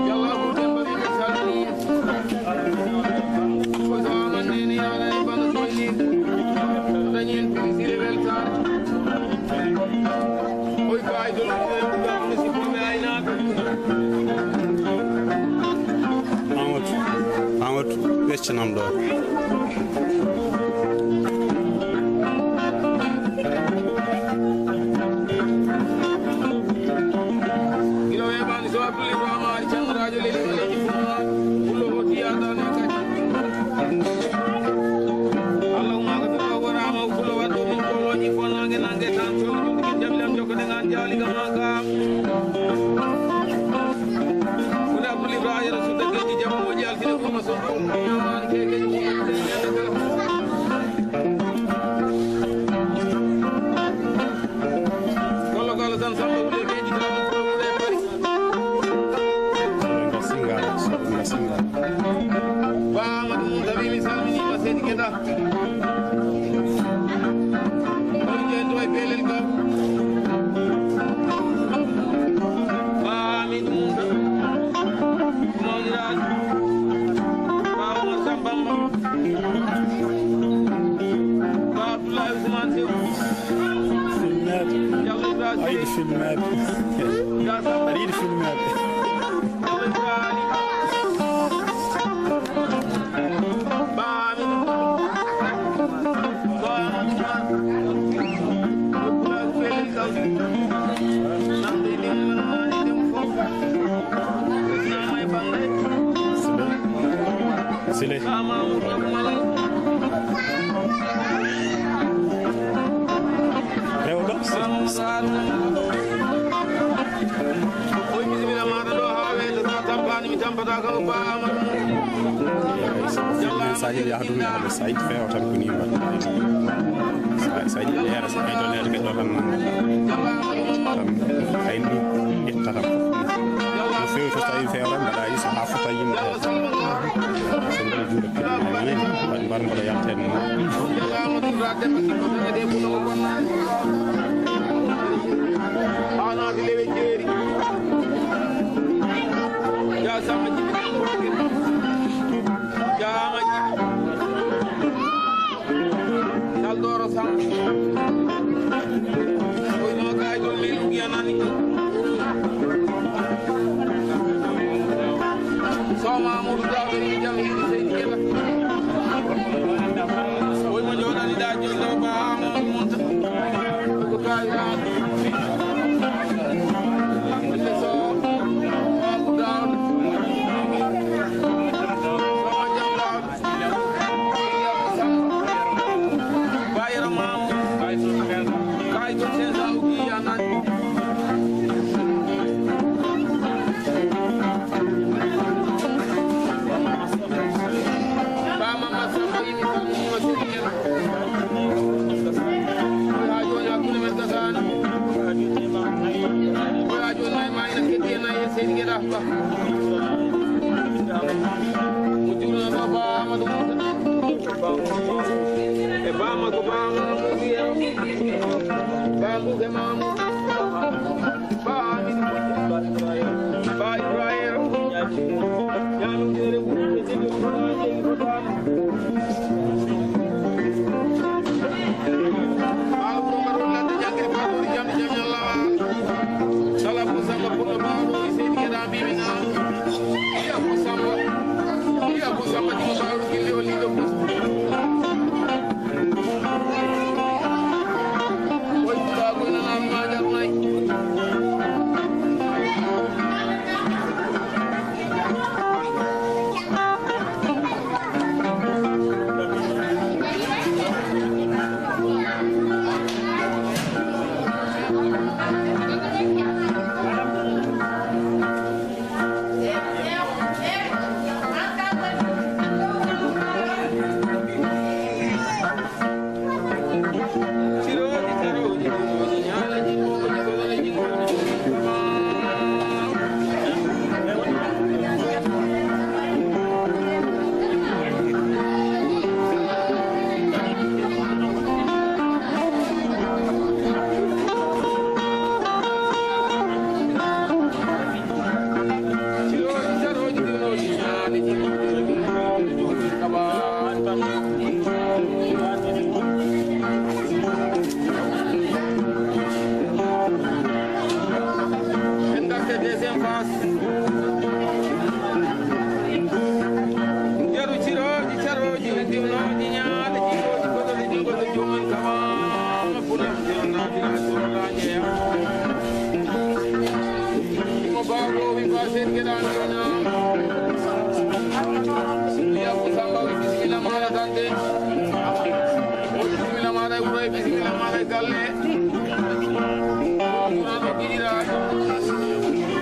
Yalla ko den bari ko salmi. Ko sa man ni ni ala e ban ko ni. Dañen fi ci level sa. Oy ko ay to Amadou, Amadou, weccanam ɗo. Gila weɓani so Abdoulaye Ibrahima Ari Can Radio Leli Maleji Fuma, Pullo Hoti Adana Kadi. Allahumma ghfir lahu warhamhu, Pullo waɗɗo min koloji fo nange nange tan, so ɗum ɗum jaɓi lam jokko ɗe ngan jaali ga maka. Woni Abdoul Ibrahima Rasul da geji jama moƴƴi altine kuma son ɗum ñamani kekeji kuma ɗum ñande kala. Walla ko Allah tan samba wule keji tan ɗum ɗum ɗum ɗum. Nga singa, nga singa. Ba Amadou Mum tawi mi salmini ma Seydi Geɗa. Woni jeydo e pelel gam. Ba Amadou Mum. Mawniraaɗo. Ba Oumar Samba Bamba. Ba Abdoulaye Ousmane Sew. Filmeede. Diallo Ibrahima Aɗa yiɗi Sey. Filmeede. Ga Samba. Aɗa yiɗi filmeede. Diallo Ibrahima. Ba Amadou. Ba Amadou Ba. Ba Amadou Ba. Sile. Sile. Rewɗo. Oy, bisimilla maɗa ɗo ha weeto, sa tampani, mi tampata kam, Ba Amadou. Sa yiɗi yahdude, yahde, sa yiɗi feewa tan ko ni mbaɗa. Sa, sa yiɗi leera, sa yiɗi leera, kadi ɗo tan. Tan, ay ni, ƴetta Mboɗo yalten. Jalaama ɗum raadde makki ko tawede ko ɗo wonnaani. Haanaade lewe jeeri. Jaasama jibi. Jaama jibi. Saldoro Sam. Koyno kay ɗon min ugiyanani. Sooma Amadou Daouda ni jam hiɗi seydi Gela. Koymo jooɗani da jonno ba Amadou Monta. Ko kay na. Ille so Amadou Daouda. Sooma jam Daouda. E bama ko bama, bambu ke mamu, ba Ibrahim, ya lu dere bu ke sigi ko ba. Sala ko samba ko no ba no sigi da bi na. Iya ko samba, iya ko samba ko ba no ki le o lindo. Yeru cirooji, carooji, diwnooji, ñaale, jiwooji, koɗoɗe, jogorɗe, joom en, kama, fulan, jonnaaɓe, jonnaaɓe, jeya. Mo baawo wi ba sen geɗa ndona. Ya ko samba wi bismillah mala tante. Bismillah mala wuro bismillah mala galle. Wuro no gidira.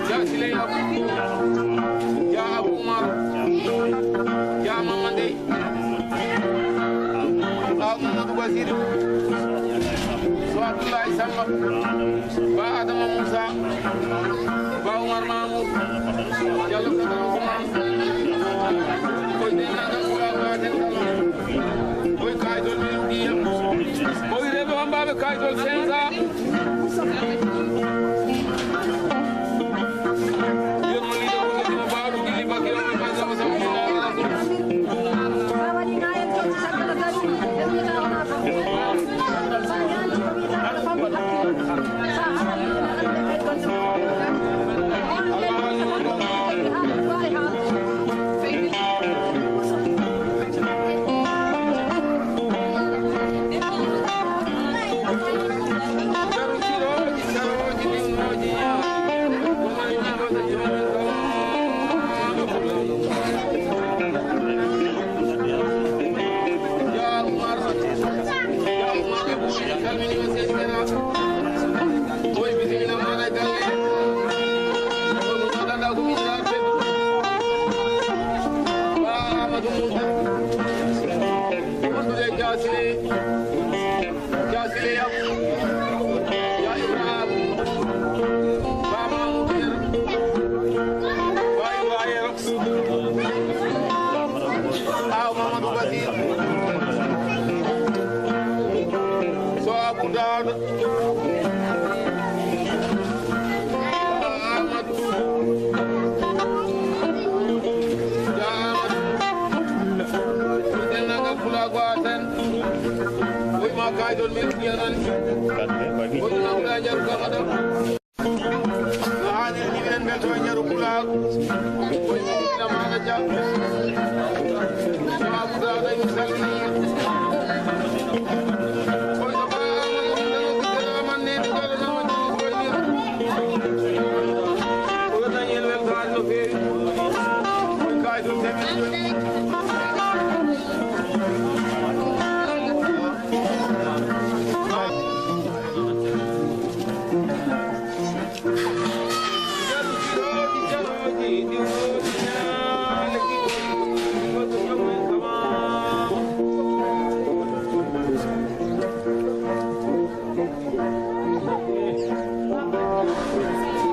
Ya sile ya. Ya Abu Umar. Ya Mamande. Ba Mamadou Basir, Ba Abdoulaye Samba, Ba Adama Moussa, Ba Oumar Mamour, Diallo Kadra Ousmane, koye dendagal Ba Gaden kala, koye kayitol ɓe Ugiya, koye reɓe wambaɓe kayitol Senza.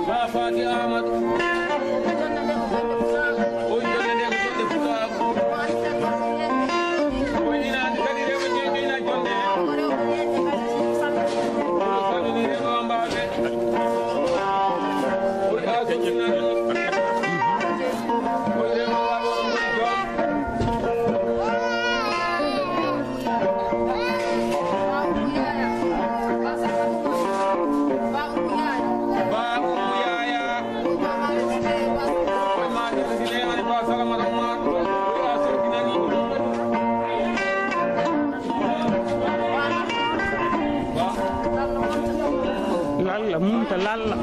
Ba Faati Aamadu. O jonne nde ko jonne Fulaagu. O inaani kadi rewo jeejo ina jonne. O salmini rewo ambaaɓe. O yaa sokkinani. O rewo waaɓe on ngoni joom. Lalla munta lalla.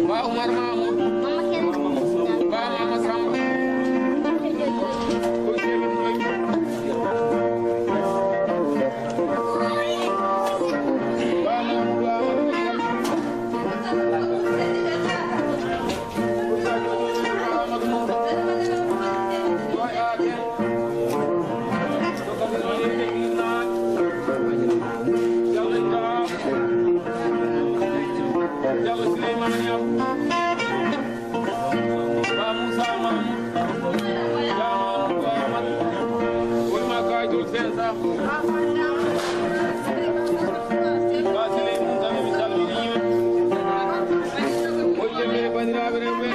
Ba Umar Mamoud. Ba Mama Samba. Ba Moussa Mamoud. Ba Mamoudou Amadou. Woni ma Kaytol Sensa. Ba Siley Moussa, mi salmini yimɓe. Woni jembere bandiraɓe rewɓe.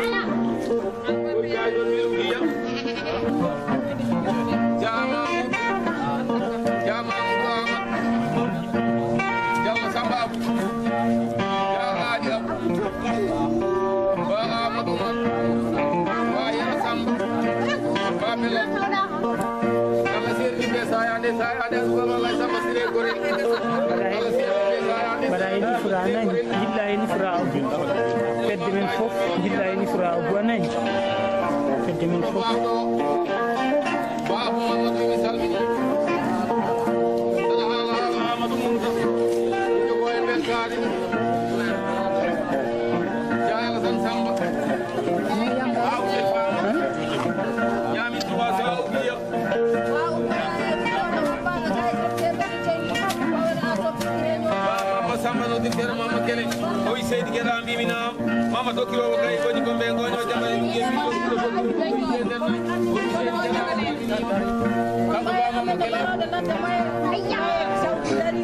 Woni Kaytol Meru Giya. Jama. Jama Amadou. Jama Samba Abou. Jama Ali Abou. Ba Amadou Umar. Ba Yero Samba. Ba Belal. Yalla serdi be saya de saya de ko Allah Samba sire gore. Mbaɗa heen ifra nani, yilla heen ifra abu. Fedde men fof, yilla heen ifra abu a nani. Fedde men fof. Ba Abu Mamadou, mi salmini. Aɗa haala haala Amadou Moussa. Jogo e men kaari. Jaa Alassane Samba. Ba Oumar Fama. Ñaami trois cents o wiya. Ba Mama Samba no dicteur Mama Kele. O wi Seydi Guéra mbimi naam. Ama tokkiroowo kay woni ko mbe goño jama e wiye mi ɗo ɗo ɗo ɗo ɗo ɗo ɗo ɗo. Kanko ba mama kele.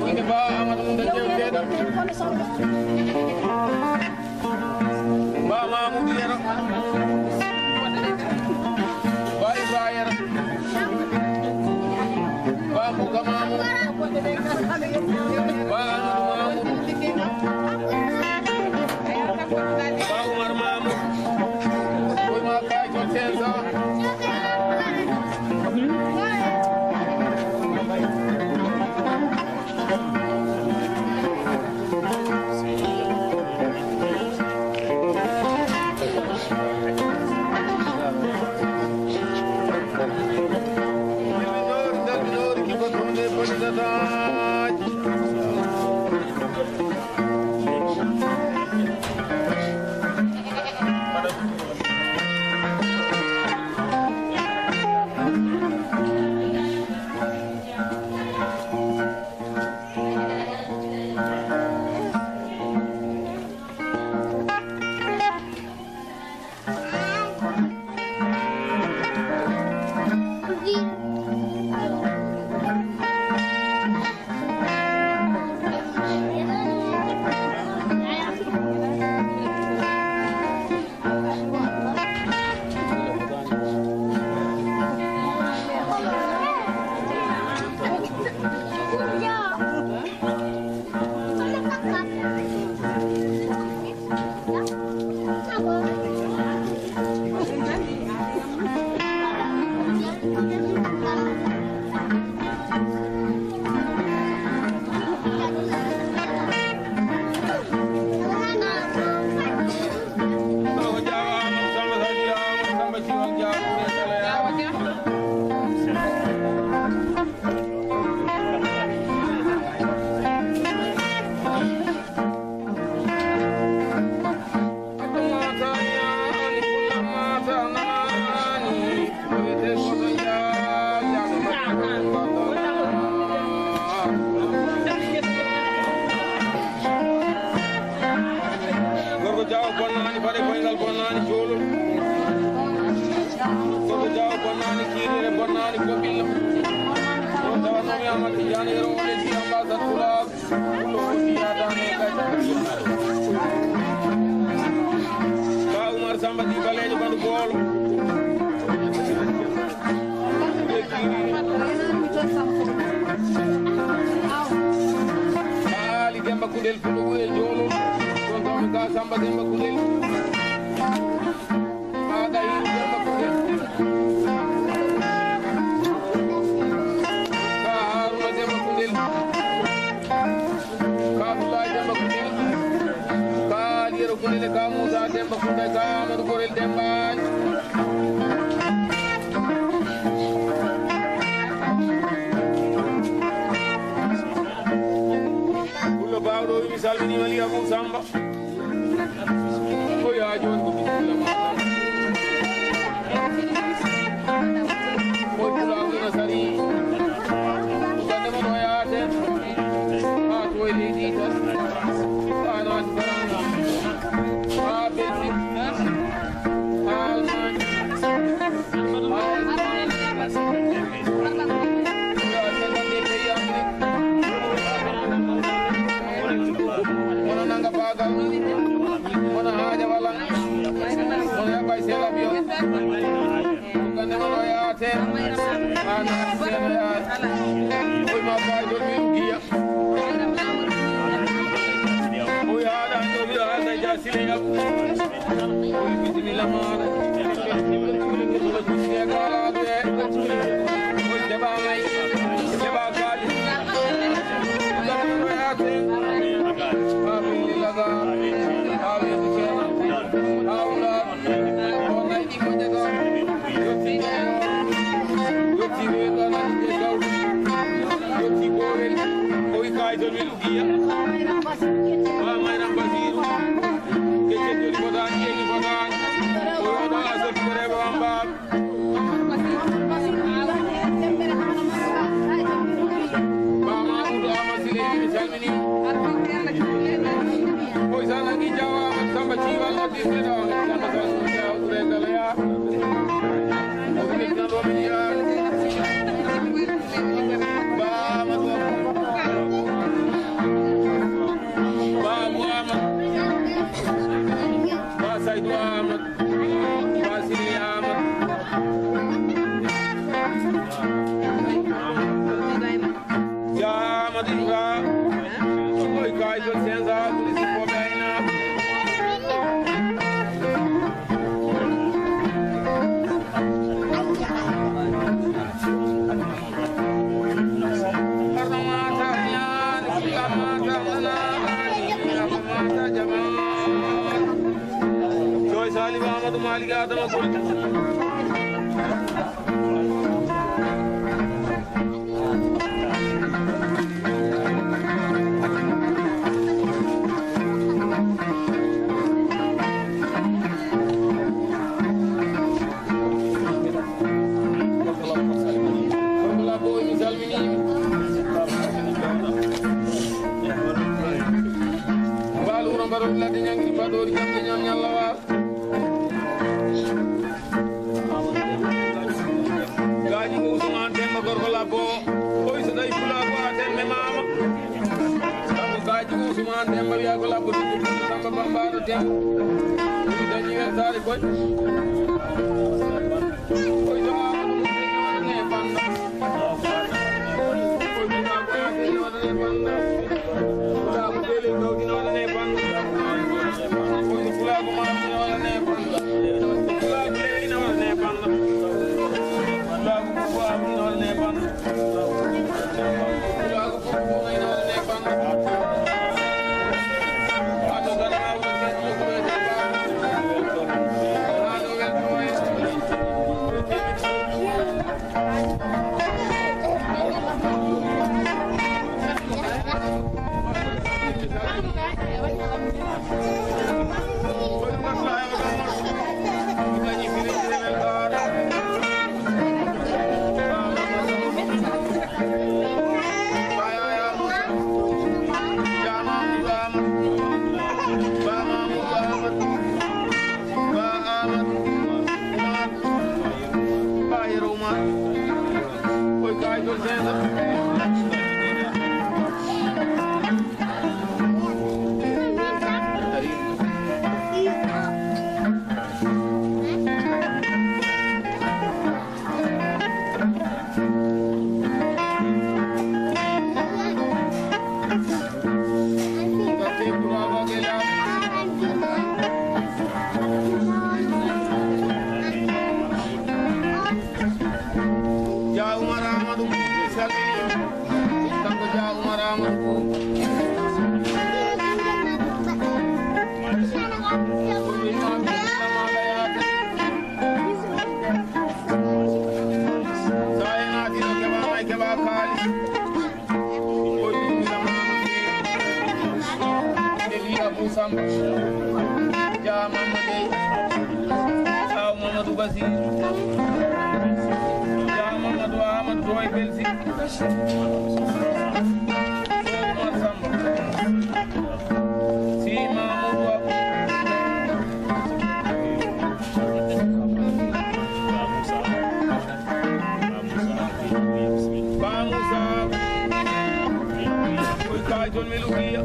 Woni ba ama ɗum da jew jeɗa. Ba mamu yero. Ba Ibrahim. Ba Mbuga Mamour. Ba Amadou Mamour. Ba Oumar Mamour. Koy ma kay ko tensa. Gorko Jaaw bonnaani, baɗe koyngal bonnaani, joolol. Gorko Jaaw bonnaani, kiirire bonnaani, ko ɓillo. Ɗo tawanno mi Amadu Tijjaani Yero, woni si ambassade Pulaar. Ka Umar Samba Di Baleejo Bandu Boolo. Ka Ali Demba Kundel Pulugu e Joolo. Ɗon taw ka Samba Demba Kundel. Ka Gayiru Demba Kundel. Ka Haruna Demba Kundel. Ka Abdoulaye Demba Kundel. Ka Aliyero Kundel. Ka Moussa Demba Kundel. Ka Amadou Gorel Demba. Pullo Baawɗo o wi mi salminiima, Li Abou Samba. Ko yaa jooni ko bisimilla ma. Ko Pulaagu na sari. Ko gande mo ɗo yaate. Haa to e leydi tan. Haa naati Farana. Haa Belgique. Haa Allemagne. Wona nanga baagal, wona haaja wala, wona yaɓay sela biyo. Gande mo ɗo yaate, ana seno yaate. Koy ma kay dol mi rugiya. O yaɗa dol mi haɗa jasile yaɓu. Bisimilla maɗa. Ba Mayram Basiru, kecce joni fotaani, ƴeewi fotaani. O wi'a ɗo a sotti ko reeɓe wambaɓe. Ba Mamoudou Amadou Siley, mi salmini. Koy sa nangi jawa Amadou Samba Ciwal. Mbaalu wuro mbaɗo ladde ñangiri baɗoori jam de ñam ñalla waar. Gaaji ko Usmaan Demba gorko labbo. Oy so tawi pulaagu a tembe maama. Sabo gaaji ko Usmaan Demba wiya ko labbo debbo Samba Bambaɗo Demba. Ɗum dañi weltaare koy. Oy so Amadou Moussa ne banda. Dia Oumar Amadou, mi salmini. Kanko Dia Oumar Amadou. Sa en naati ɗo keɓa may keɓa kaalis. Oy ɗum mi lamano. Ɓe wiya Abou Samba. Dia Mamadou Gueye. Aw Mamadou Basir. Dia Mamadou Amadou Toye Belsi. Oumar Samba. Si Mamadou Abou. Ba Moussa. Koy ka jolmi lugiya.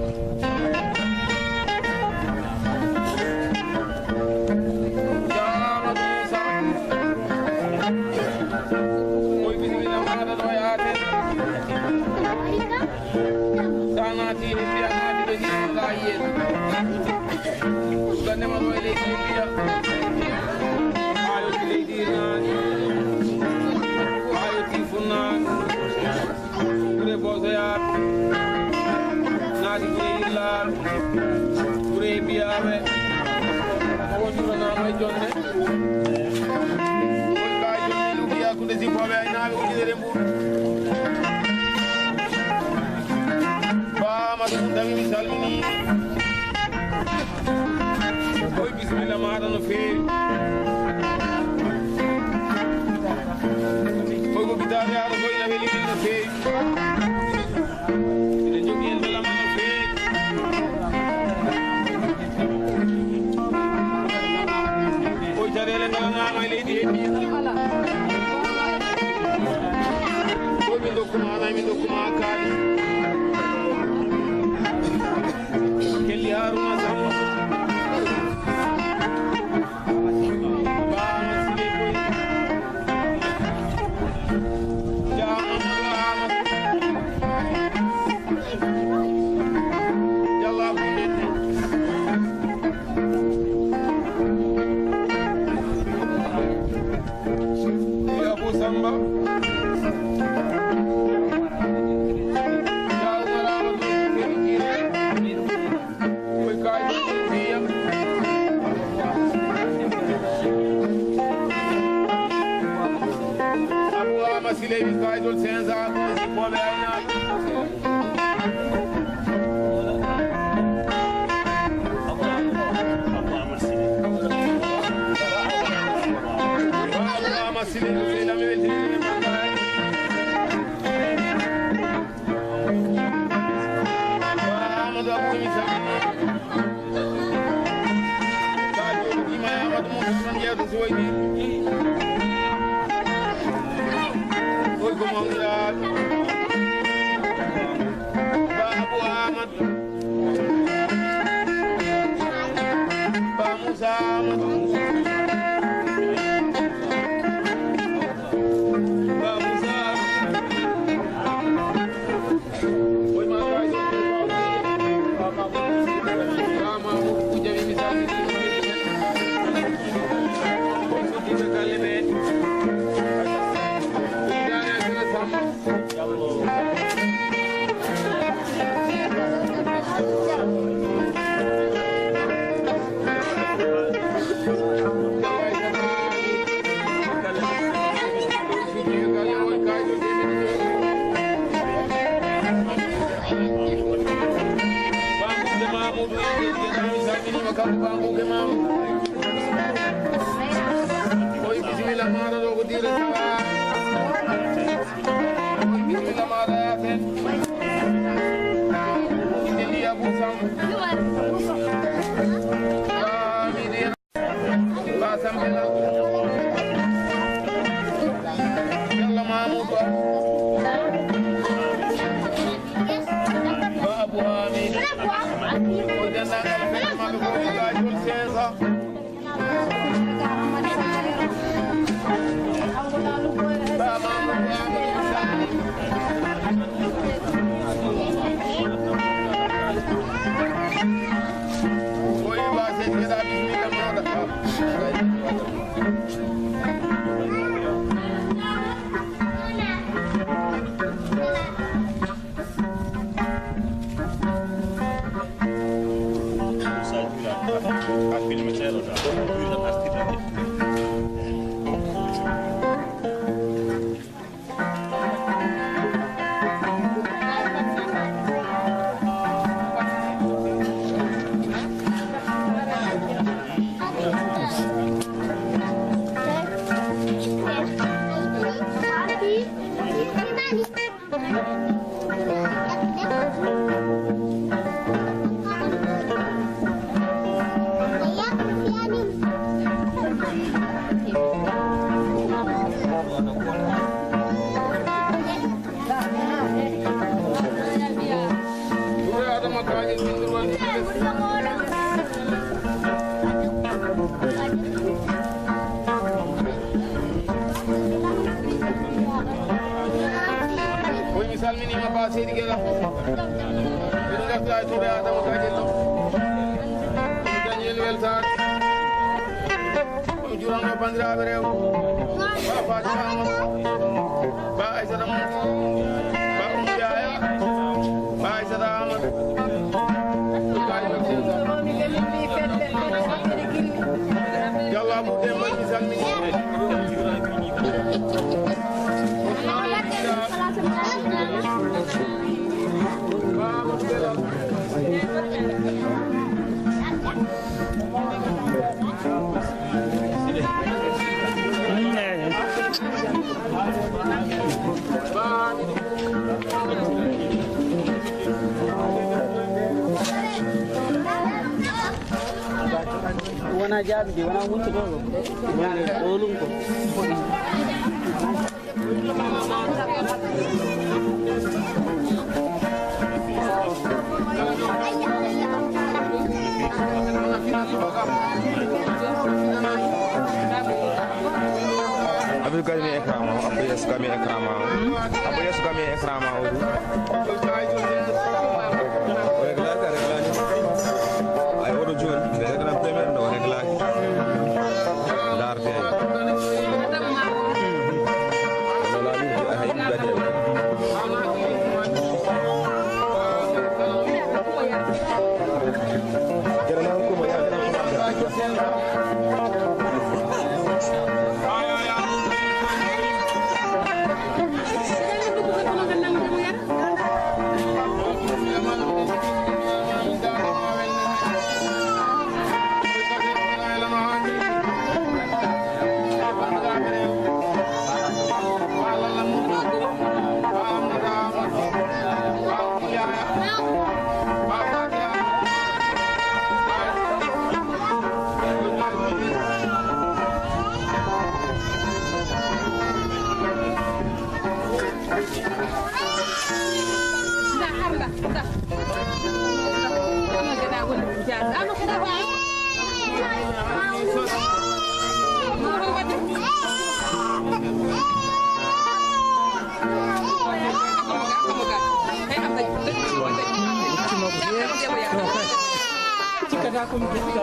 Jaama Moussa. Koy bisimilla maɗa ɗo yaate. Sa naati he mbiya naati ɓe ni ala yeeso. Gandema ɗo e leydi Libya. Ayo ki leydi nani. Ayo ki funani. Gure Bosoyaaɓe, naati gure Yillaaɓe, gure Biyaaɓe, o juuranaama e jonnde. Woni ɓe e jonnde luuɓi hakkunde sippooɓe e aynaaɓe ujunere mbuuɗu. Ba Amadou Mountami, mi salminii. Koy bisimilla maɗa no feewi. Koy ko bitaade aɗa koy na weli min no feewi. Eɗen jogii en belama no feewi. Koy caɗeele ngalanaama e leydi he. Koy min dokkuma ana min dokkuma kaali. Kelli Haruna Samba. Abou Samba. Siley wi kayitol cinq cents, sippooɓe aynaaɓe. Amadou Siley, Siley, mi weltini. Amadou Abou, mi salmini. Ka jooɗiima e Amadou Moussa tan, yeewta si wayni. Oy ko mawniraaɓe. Ba Abou Amadou. Ba Moussa Amadou. Ba Moussa Amadou. Bambuke Mamoudou, en calminiima kanko Bambuke Mamoudou. Oy, bisimilla maaɗa ɗo ko Dira Sawa. Oy, bisimilla maaɗa yaasen. Inde ndi Abou Samb. Ba mi Dira. Ba Sambela. Yalla Mamoudou. Ba Abou Hamidou. Ko denndaangal ɓe maɓɓe ko Ibrahima Sesa. Ba Mamoudou Amadou Sani. Ko Iba Seydi Geda, bisimilla mawɗo. Oy, mi salminiima Ba Seydi Gela. Miɗo ngarta e Touré Adama Gadjel ɗo. Daniel Weltare. Kono juranno banndiraaɓe rewɓe. Ba Fatima Amadou. Ba Aissata Amadou. Ba Oumou Yaya. Ba Aissata Amadou. Yalla Amadou Demba, mi salmini. Wona jaabi de, wona muccu ɗo. Wona ɗo ɗum ko. Abdou, gami écran ma, Abdou, yes, gami écran ma. Abdou, yes, gami écran ma, o. O réglage, a réglage. Ay, oɗo jooni, nde réglan première, nde o réglage. Ndaarte ay. Wala, mi wiya, hay, mi wiya, Cikkata ko mi ƴetta.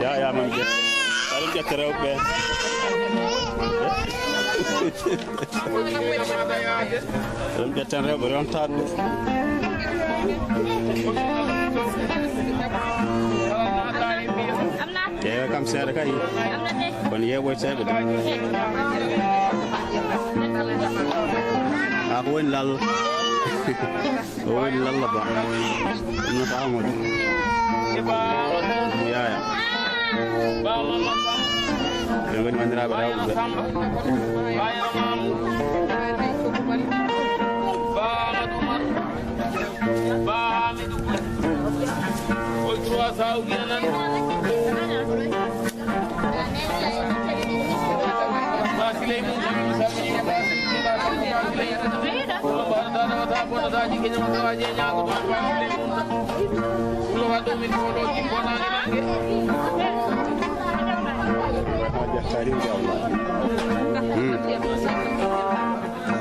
Ya, ya, man ƴetta. Aɗum ƴetta rewɓe. Aɗum ƴettan rewɓe rontaɓe. Ƴeewe kam seeɗa kay. Kono yeeɓoyteɓe de. A ko woni lal. O woni lallaba. Ɗum no ko Amadou. Yaaya. Ɓe ngoni banndiraaɓe rewɓe.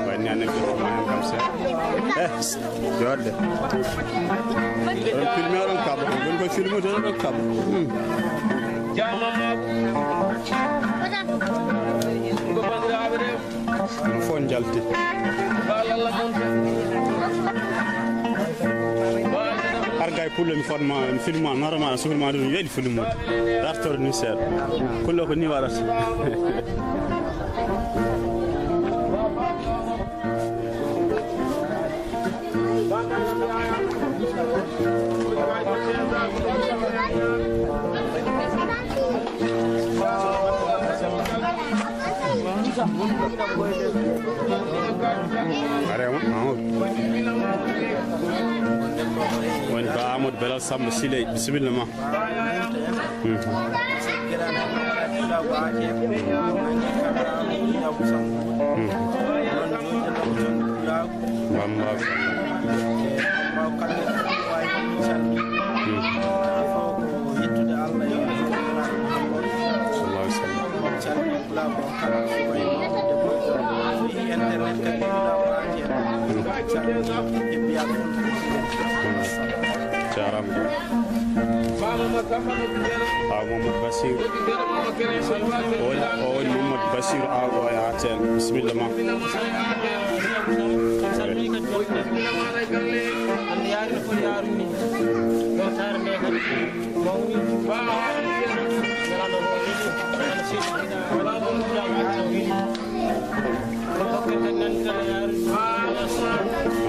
Wayni anen ɓe ko mayan kam seeɗa. Eh, jooɗde. Oɗon filmé, oɗon kaɓa. Woni koye filmude, oɗon kaɓa. Hmm. Jaamam maako. Ko banndiraaɓe rewɓe. Ɗum fof njalti. Baalal mon. Arga e pullo mi fotma, mi filma normal, sukul ma ɗum yeɗi filmude. Dartorde ni seeɗa. Pullo ko ni waɗata. Are, Amadou. Woni Ba Amadou Belal Samba Siley, bisimilla ma. Mhm. Bamba. Mhm. Sallallahu alaihi wasallam. Internet kadi. Jaaraama. Aw Mamadou Bassirou. O woni, o woni Mamadou Bassirou Aw o e Atel. Bisimilla ma. Salmini kadi. Hannde yaari no foti yaaruni. Ɗo saare nde kadi.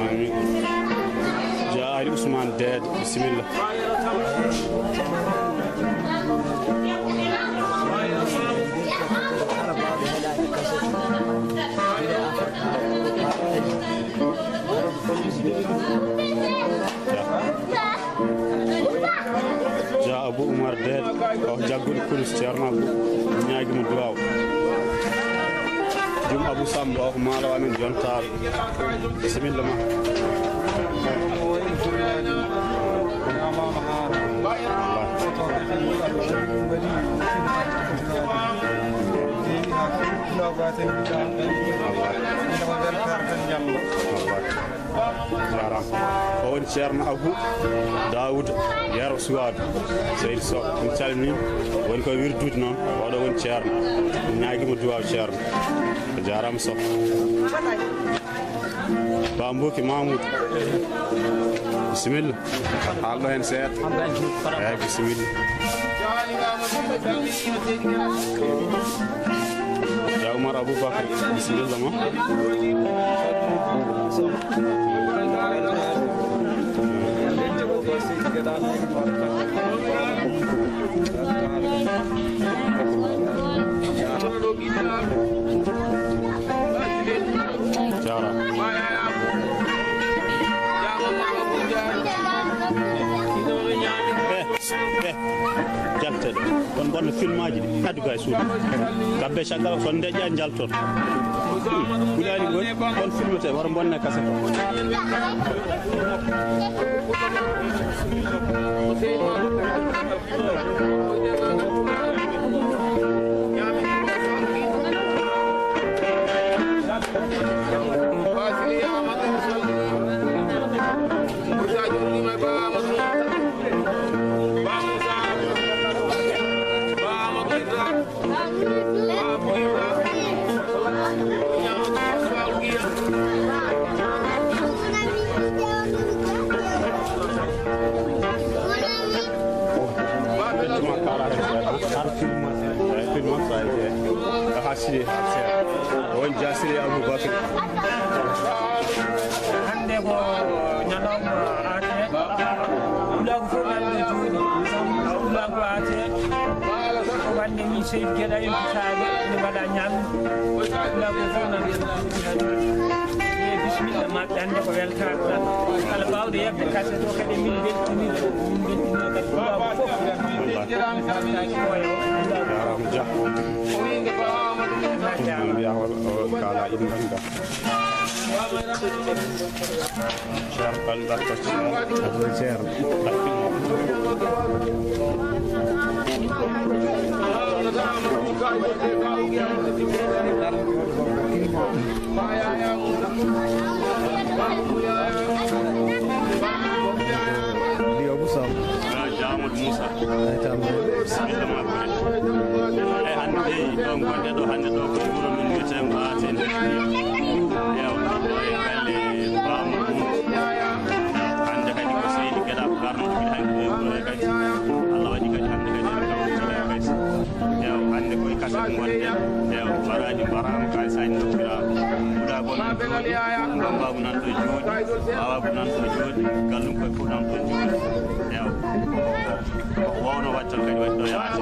Amin. Jaari Ousmane Dede, bisimilla. Ja Abou Oumar Dede, o jagguɗo kurus Ceerno Abou, ñaagi mo duwaaw. Jum Abou Samba, o ko maalo amen jontaaɗo. Bisimilla ma. Jaaraama. O woni Ceerno Abou Daouda Yero Suwaadu Seydi Sow. En calminii. Woni koye wirdude noon. Oɗo woni Ceerno. En ñaagii mo duwaaw Ceerno. A jaaraama Sow. Ba Mbuuki Mamoudou. Bisimilla. Haal ɗo heen seeɗa. Eeyi, bisimilla. Ya Oumar Aboubacry, bisimilla ma. Jaaraama. Ɓe, ɓe, jalten. Bonno filmaaji ɗi addu ga e suudu. Gabbe caggal so ndeƴƴa njalton. Guɗaani goni kon filmete wara bonne kaset. Har film, eh, film on sa, eh, ha siri, ha siri. On jasiri Abubakar. Hannde ko ñalawma aate. Pulaagu fof nani ɗo jooɗi. Pulaagu aate. Ko wande min Seydi Geɗa en Saaɓe, ene mbaɗa ñaami. Pulaagu fof nani ɗo. E bisimilla maɓɓe, hannde ko weltaare tan. Kala baawɗo yeɓde kaset o kadi min mbeltiniima, min mbeltiniima kadi pulaagu fof. Wallaahi. Jaaraama Jah. Mbiya hol o kaala inɗan ga. Ceerno Pall Barka. Ceerno. Ndi Abou Sam. Jaamol Moussa. Ay, tan. Ɓiɗɗo makko en. Eyi, hannde dey, ɗo ngonɗen ɗo hannde ɗo ko e wuro men wiyetee Mbaate nder Ndiyam. Ewa, ɗo e galle Baamu Mum. Hannde kadi ko seydi Geɗa ko garnoɗo gila hannde ɗo e wuro he kadi. Allah waɗi kadi hannde kadi en kawri gila he kadi. Ewa, hannde ko e kaset ngonɗen. Ewa, mbaraaji mbaraama, kalisaaji ndokkiraama. Kuɗaagu nan ɗo jooɗi, bambaagu nan ɗo jooɗi, baabaagu nan ɗo jooɗi, gallum koye fof nan ɗo jooɗi. Ewa. Ko wawno waɗde tan kadi waɗi ɗo yaade.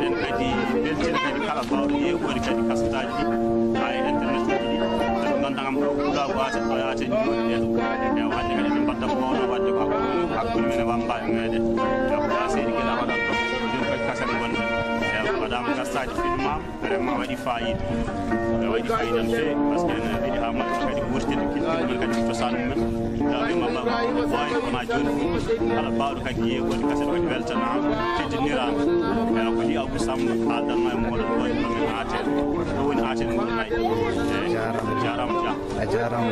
En kadi mbeltina kadi kala baawɗo yeeɓoyde kadi kasataaji ɗi, haa e internet uji ɗi. Kadi ngannduɗaa kam ɗo Pulaagu Aset ɗo yaade jooɗi ɗen. Ewa, hannde kadi min mbaɗta ko wawno waɗde ko hakkunde, hakkunde men e wammbaaɓe meɗen. Ewa, ko haa seydi Geɗa waɗat ɗo, ko joom kadi kasen ngonɗen. Ewa, waɗaama kasataaji filmaama. Vraiment waɗi fayida. Waɗi fayida no feewi, parce que ene weeli haa moƴƴa kadi wurtinde culture men kadi cosaan men. Daa ɓe mbaɗa ko wawi kona jooni fof. Kala baawɗo kadi yeeɓoyde kaset kadi weltanaama, teddiniraama. Ewa, ko li Abou Samb haaldanno e mooɗon ɗo e ɗo men Aten. Ɗo woni Aten ngol nayi. Eyi, jaaraama. Jaaraama Jah. A jaaraama.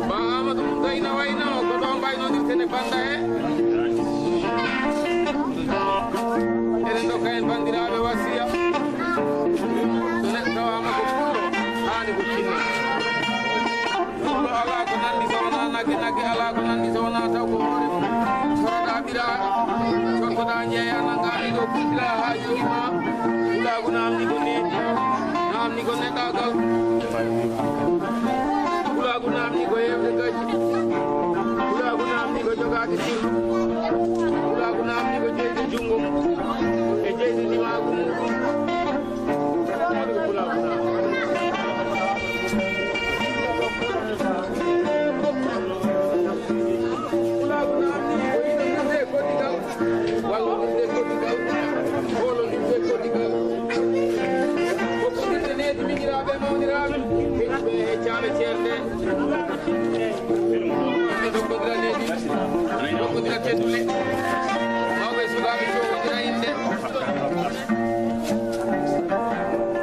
Ba Amadou Mum Gayna wayno ko ɗo mbaynodirten e bannda he. Eɗen ndokka en banndiraaɓe wasiya. So neɗɗo tawaama ko pullo, haani ko kinni. Pullo alaa ko nanndi so wonaa nagge, nagge alaa ko nanndi so wonaa taw ko hoore mum. Soroɗaa ɓiraa, sottoɗaa njeeyaa, nanngaa ɗiɗo, kuɓɓiraa haa yowi ma. Pulaagu naamni ko needi, naamni ko neɗɗaagal. Pulaagu naamni ko heewde gajji. Pulaagu naamni ko jogaade sirru. Pulaagu naamni ko jeyde junngo mum e jeyde ndimaagu mum. Pulaagu naamni. Pulaagu naamni ko yiɗirde koddigal. Wallondirde koddigal, hoolondirde koddigal, hokkondirde needi miñiraaɓe e mawniraaɓe, heɗiiɓe e heccaaɓe ceernde. Ɓe ndokkondira needi, ndokkondira teddule, mawɓe e sukaaɓe coowondira innde.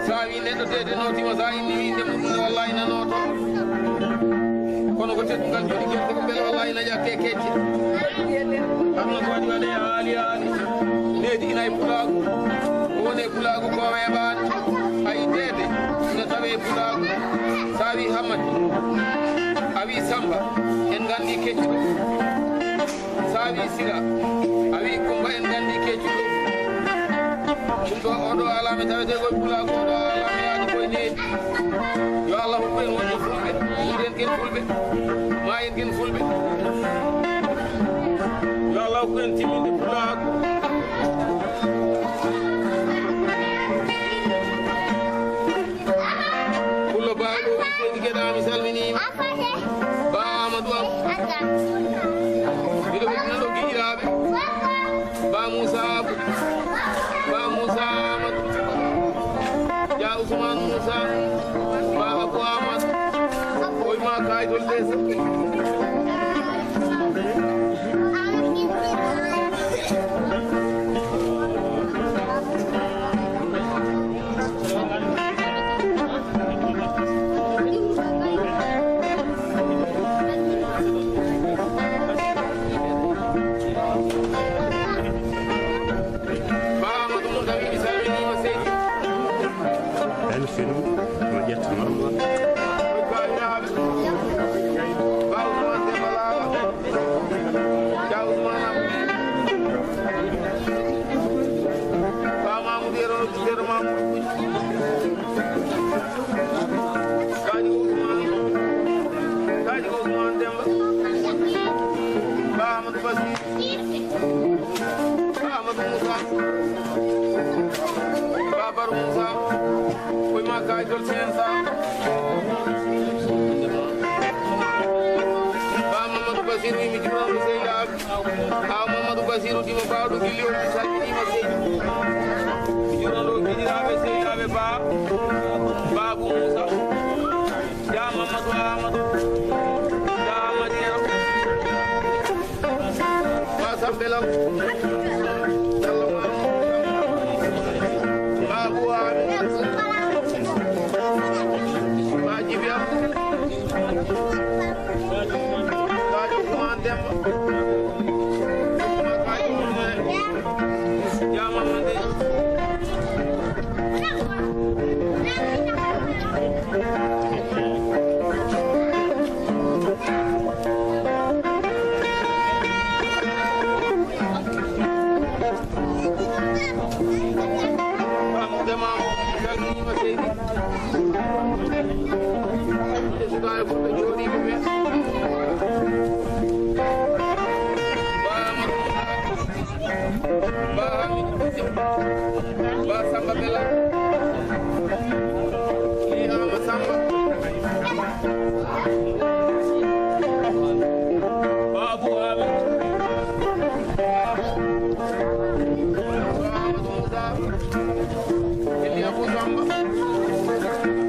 So a wii neɗɗo tede nootiima, so a inni innde mum, ne wallaahi nanooto. Kono ko teddungal jooɗi gerte ko mbele wallaahi na ƴatte kecce. Aduna ko waɗi waɗe haali haali. Needi ina e pulaagu. Ko woni e pulaagu ko weeɓaani. A yii deede ina tawee e pulaagu. So a wii Hammadi, a wii Sammba, en nganndi kecce ɗum. So a wii Sira, a wii Kumba, en nganndi keccu ɗum. Ɗum ɗo, oo ɗo alaama tawetee ko e pulaagu, oo ɗo alaama yaadi ko e needi. Yo Allah hokku en wonde fulɓe, nguuren ken fulɓe, maayen ken fulɓe. Yo Allah hokku en timminde pulaagu. Seydi Keɗa, mi salminiima. Ba Amadou Am. Miɗo weltina ɗo giƴiraaɓe. Ba Moussa Abou. Ba Moussa Amadou. Ja Ousmane Moussa. Ba Abou Amadou. Oy ma kayitol desa. Elfin, ko ƴettama. Ba Mamoudou Yero, Yero Mamoudou Kouy. Kaji Ousmane, Kaji Ousmane Demba. Ba Amadou Basir. Ba Amadou Moussa. Ba Barou Moussa. Koy ma Kaji Dol Sen Sa. Ba Mamadou Basirou, mi juurano sehilaaɓe. Aw Mamadou Basirou, dimo bawɗo gilli on, mi salminiima seydi. Mi juurano giɗiraaɓe sehilaaɓe Ba, Babou Moussa, Ja Mamadou Amadou, Ja Amadou Yero, Ba Sambelal, Yallo Mamadou, Babou Amadou, Ba Djibi Abdou. Ba Ousmane Demba. Ba Ousmane Demba. Jaama mande. Ba Ousmane Demba. Sukaaɓe fulɓe jooɗiiɓe ɓe. Ba Amadou Moussa, Ba Hamidou Koutia, Ba Samba Bella, Li Ama Samba, Babou Amadou, Ba Amadou Moussa. Eliya Bouzamba.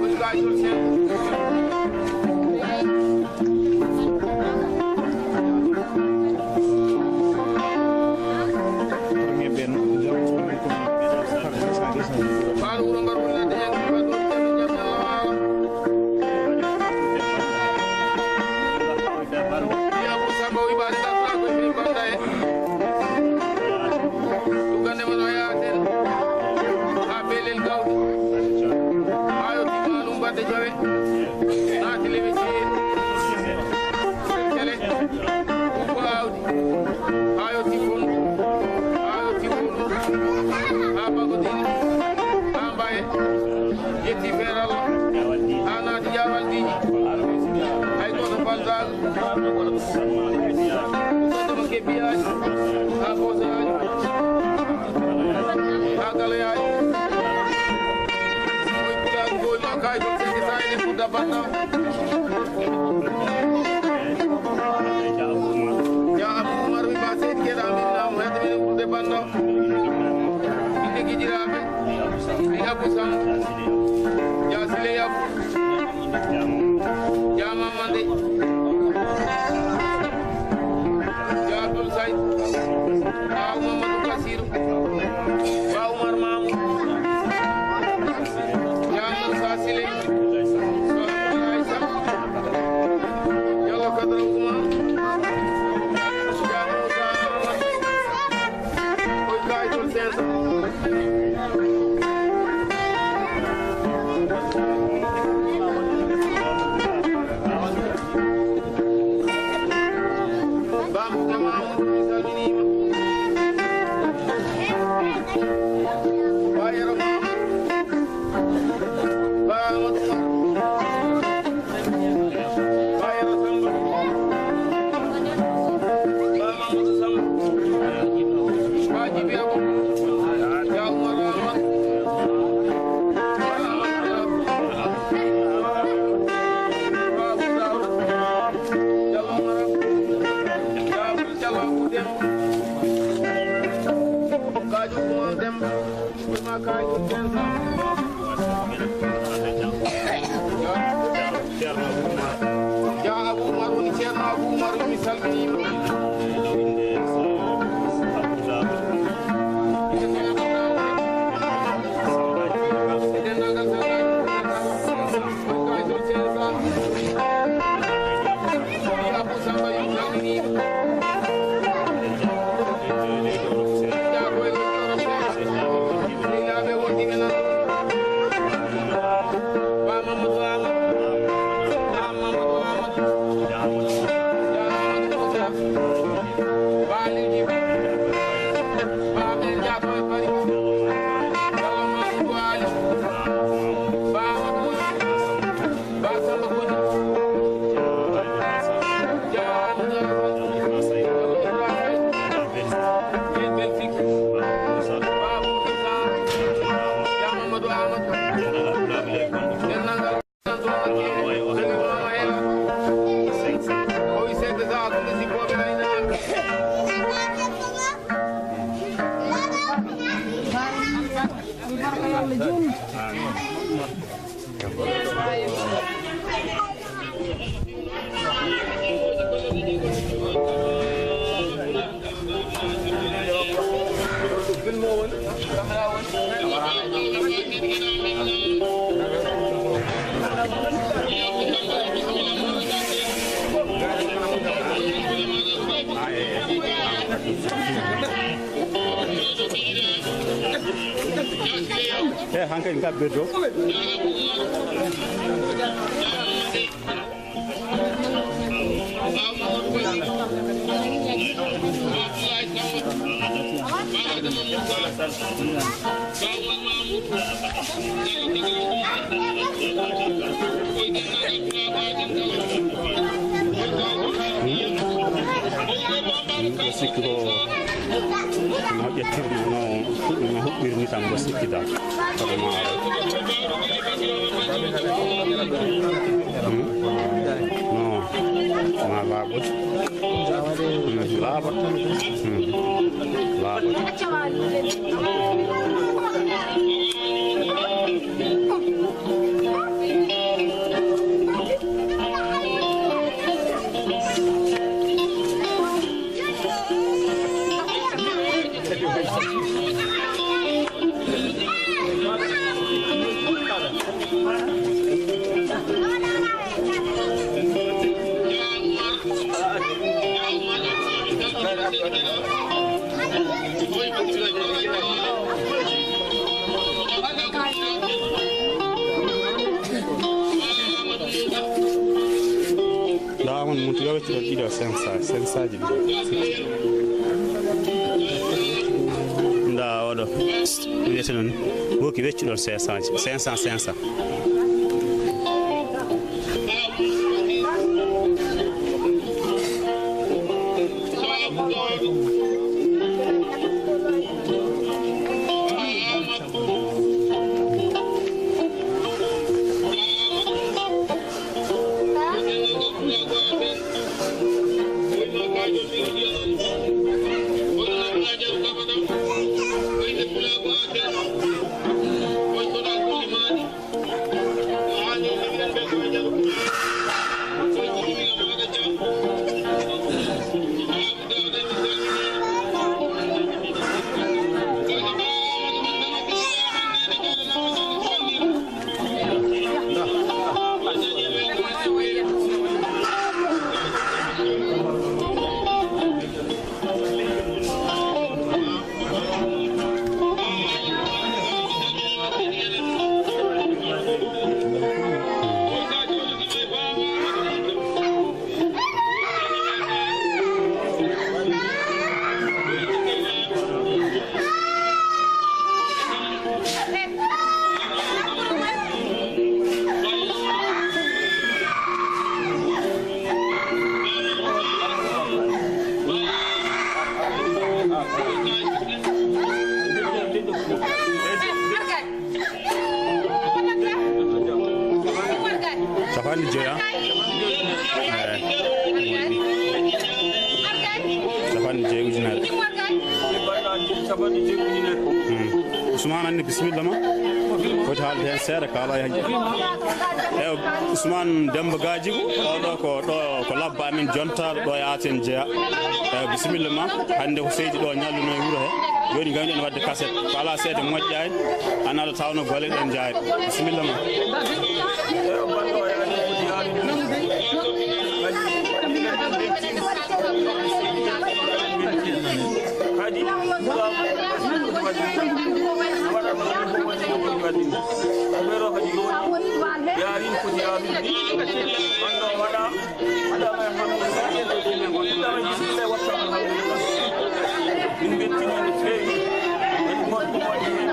Woni ka jol sen. Premier ben. Faalo wuro mbar wulnande en, mbar wulnande en, jam Allah wawa. Iya, Moussa Mbow, Ibadan, Dakar, ko fi banda e. Tugande mo no yaten. Ha belel gawdi. Ayo ti malum badde jawe. Naati lewe ci. Tele. Ko awdi. Ayo ti fon. Ayo ti wulu. Ha bagodi. Ha mbaye. Yetti feeral. Ha naati jaawaldiiji. Hay gooto faltaaka. Gooto mo kebbiyaaji. Ha boosayaaji. Ha galayaaji. Koy pulaagu ngol ma kay ko sege sayne ko dabanna. Ya Abou Oumar wi ba seydi keɗa min lamu hedde men ko dabanna. Inde gijiraaɓe. Li Abou Sam. Ya Sile Abou. Ya Mamande. Ya Abdoul Saïd. Ba Mamadou Bassirou. Ba Oumar Mamou. Ya Moussa Sile. Ceerno Abou Oumar. Ceerno Abou Oumar, mi salminiima. E hankadi ngabbe dow. Ko sikki ko no ƴettirmi, no, no huɓɓirmi tan, ko sikki tan. Kono ma Hmm? No. Ma laaɓa. Hmm, laaɓa. Hmm. Laaɓa. Ndaa, on muntu yo weccu ɗon ɗiɗo, cinq cents, cinq cents ji ɗiɗo. Ndaa, oɗo wiyete noon, woki weccu ɗon cinq cents ji, cinq cents, cinq cents. Capanɗe joyi, a? Eey. Capanɗe joyi ujunere. Hmm. Ousmane Anne, bisimilla ma. Foti haalde heen seeɗa, kaala e hannde. Eewa, Ousmane Demba Gadjigo, oɗo ko ɗo, ko labba amen jontaaɗo ɗo e Aten jeya. Eewa, bisimilla ma. Hannde ko seydi ɗo ñalluno e wuro he. Jooni ngawɗen waɗde kaset. Ko alaa seeɗa moƴƴaani. Ana aɗa tawno golle ɗen njaari. Bisimilla ma. Kadi, waɗa ɗo ko woni ko woni waɗi. Ko ɓeɗo kadi yoni. Yarin ko yarin. Bando waɗa. Adama e Hamdu. Adama e Bismillah, watta Alhamdulillah. Min bettini no feewi. En gorko woni hen.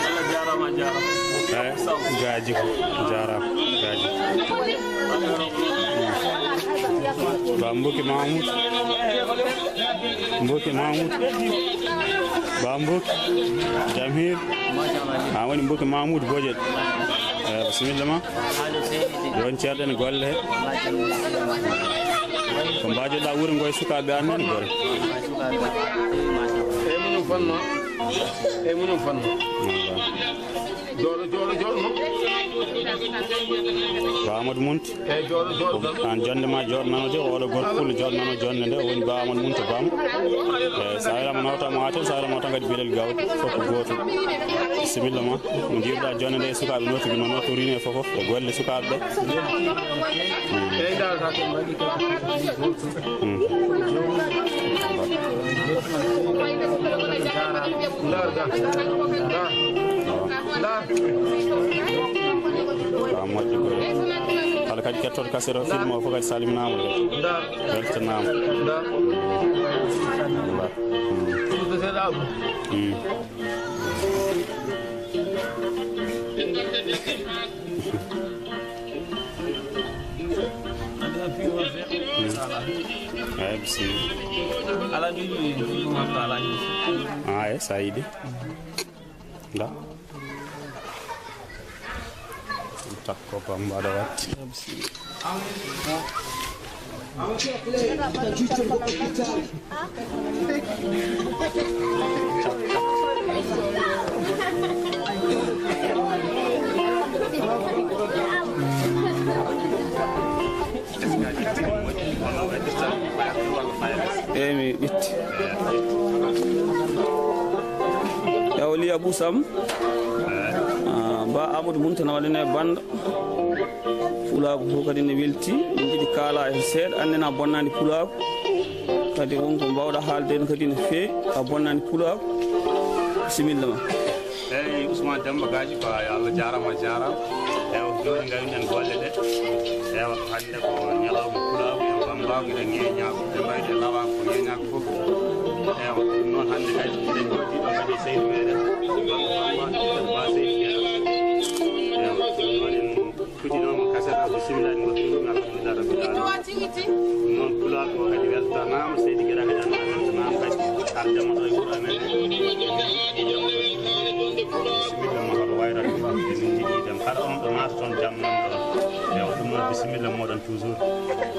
Allah jarama, jarama. Eh, Gaaji ko jarama. Gaaji. Ba Mbuki Mahmoud. Mbuki Mahmoud. Ba Mbuki. Jamhir. A woni Mbuki Mahmoud Bojel. Eh, bisimilla ma. Joni ceerɗen golle he. Ko mbajoɗa wuuro ngo e sukaɓe an nani gore. Eyyi, muñum fanno. Eyyi, muñum fanno. Jooɗo, jooɗo, jooɗo noon. Ba Amadou Munt. Eyyi, jooɗo, jooɗo. An jonde ma jooɗo nano de, oɗo gorko pullo jooɗo nano jonde nde, o woni Ba Amadou Munt to Bam. Eyyi, sa welama nawta mo Aten, sa welama nawta kadi Belel Gawɗo, fof ko gootum. Bisimilla ma. No jiiruɗa jonde nde e sukaɓe nootigi ma, nootorine e fof, fof, e golle sukaɓe ɓe. Eyyi, darata ko mbaɗi kadi. Ndar ga. Ndar. Ndar. Ka moƴƴi ko. Kala kadi kettoto kasero film o fof kadi salminama kadi. Ndar. Weltanama. Ndar. Ndar. Mm. Ɗum to seeɗa Abou. Mm. Eyi, bisimilla. Ala ni, ni, ni, ni, ni, ni. Ah, eyi, sa yiɗi. Nda. Takko bamba aɗa watti. Eyi, mi ɓitti. Yaw Li Abou Sam. Ah, Ba Amadou Muntana waɗane banda. Pulaagu fof kadi ne welti, min njiɗi kaala heen seeɗa, anndena bonnaani pulaagu. Kadi won ko mbaawɗa haalde heen kadi no feewi, a bonnaani pulaagu. Bisimilla ma. Eyi, Ousmane Demba Gadji Ba, yo Allah jaaraama, a jaaraama. Ewa, jooni ngawmi en golle ɗe. Ewa, hannde ko ñalawma pulaagu, en bammbaagu, eɗen ñeeñaagu. Ɓe mbayde lawa ko ñeeñaagu fof. Ewa, ɗum noon hannde kadi eɗen jooɗii ɗo kadi e seydi meɗen. Bammbaagu, Ba Seydi Gueye. Ewa, ɗum noon en Fuɗɗinooma kaset o, bisimilla, en ngottiima, alhamdulillah rabbil alamin. Noon pulaagu o kadi weltanaama, seydi Gera kadi an a weltanaama kadi. An ndema ɗo e wuro amen. Bisimilla ma, hoto wayrat ma, min njiɗi dem. Kala on ɗo naata toon jam nan ɗon. Ewa, ɗum noon bisimilla mooɗon toujours.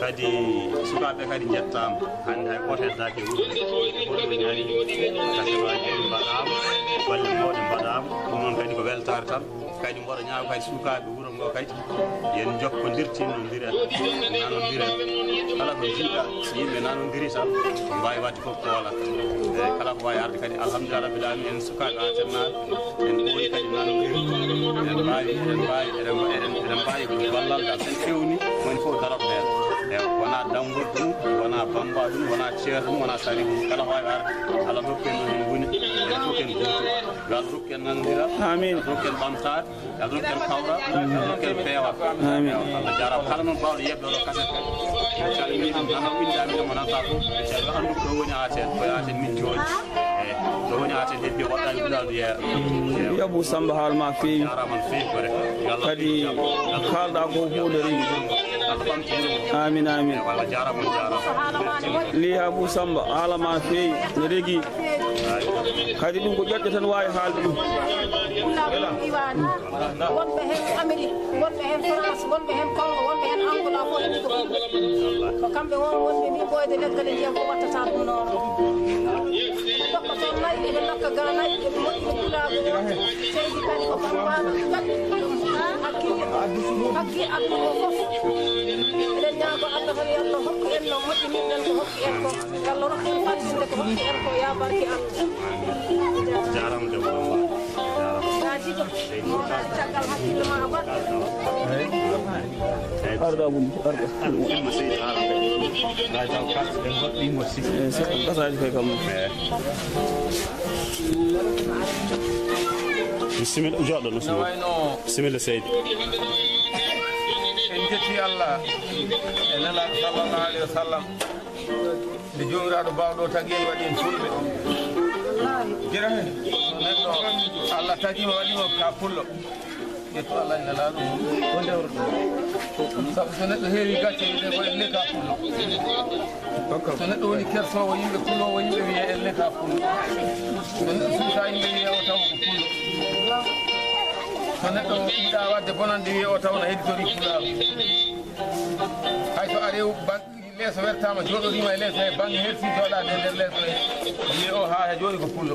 Kadi sukaaɓe kadi njettaama. Hannde hay gooto heddaaki e wuro. Hay gooto ñaani. Kaset o kadi mbaɗaama, golle mawɗe mbaɗaama. Ɗum noon kadi ko weltaare tan. Kadi mboɗo ñaago kadi sukaaɓe wuro ngo kadi, yen jokkondir, tinnondiren, nanondiren. Kala ko jiiɗa, so yimɓe nanondiri tan, mbaawi waɗde fof ko waɗata. Eyi, kala ko waawi arde kadi, alhamdulillah rabbil alamin, en sukaaɓe Aten naaɓe, en ɓooyi kadi nanondirde. Eɗen mbaawi, eɗen mbaawi, eɗen mba-, eɗen, eɗen mbaawi ko ballal ngal. En fewni, woni fof darot heen. Eyi, wonaa Dammbol ɗum, wonaa Bamba ɗum, wonaa Ceerno ɗum, wonaa Sari ɗum. Kala ko waawi arde, Allah rokku en ɗo en ngoni, en fof en gootum. Yo Allah rokku en nanondiral. Amin. Yo Allah rokku en ɓamtaare. Yo Allah rokku en kawral. Yo Allah rokku en peewal. Amin. Ewa, Allah jaaraama. Kala noon baawɗo yeɓde oɗo kaset kadi, en calminii ɗum. Nana o innde amin, mo nanta fof. En calminii, anndu ko ɗo woni Aten. Ko e Aten min jooɗi. Eyi, ɗo woni Aten, heddi o waɗɗaani Pulaaɗo yeera. Ewa. Wi Abou Samba, haal ma feewi. Jaaraama no feewi, gore. Yo Allah rokku en jam. Kadi kaalɗa ko huunde renndi. Amin, amin. Li Abou Samba, haala ma feewi, no regi. Kadi ɗum ko ƴoƴƴo tan waawi haalde ɗum. Wonɓe heen Amérique, wonɓe heen France, wonɓe heen Congo, wonɓe heen Angola fof heɓi ko. Ko kamɓe won wonɓe mbiy ɓooyde leggal e ndiyam ko wattata ɗum noon. Ko toon nayi, eɓe ndokka ga nayi, eɓe moƴƴini pulaagu o. Seydi Kane ko Bambaɗo, hakki, hakki aduna o fof. Eɗen ñaago Allah tan, yo Allah hokku en no moƴƴinirɗen ko hokki en ko. Yo Allah rokku en fansinde ko hokki en ko, yaa barke Allah. Jaaraama, debbo Bambaɗo. Jaaraama. Yaa jigo. Caggal hakkille ma a baɗ. Arɗo abun, arɗo. Eyi, seɗɗa gasaaji koye kam. Bisimilla, jooɗo no suma. Bisimilla, seydi. En jetti Allah e Nelaaɗo sallallahu alayhi wa sallam. Nde Joomiraaɗo baawɗo tagi en, waɗi en fulɓe. Jira heen, neɗɗo Allah tagi mo, waɗi mo ka pullo. Ƴettu Allah e Nelaaɗo mum. Ko ndewruɗo. Sabu so neɗɗo heewi gacce, wiyetee ko elle ka pullo. So neɗɗo woni kersoowo yimɓe, kuloowo yimɓe, wiyee elle ka pullo. So neɗɗo suusaa yimɓe, wiyee o taw ko pullo. So neɗɗo yiɗaa waɗde bonannde, wiyee o taw na hedditori pulaagu. Hay so a rew bang-, leeso wertaama, jooɗoriima e leeso he, bannge hersi jooɗaade e nder leeso he, wiye o haa he jooni ko pullo.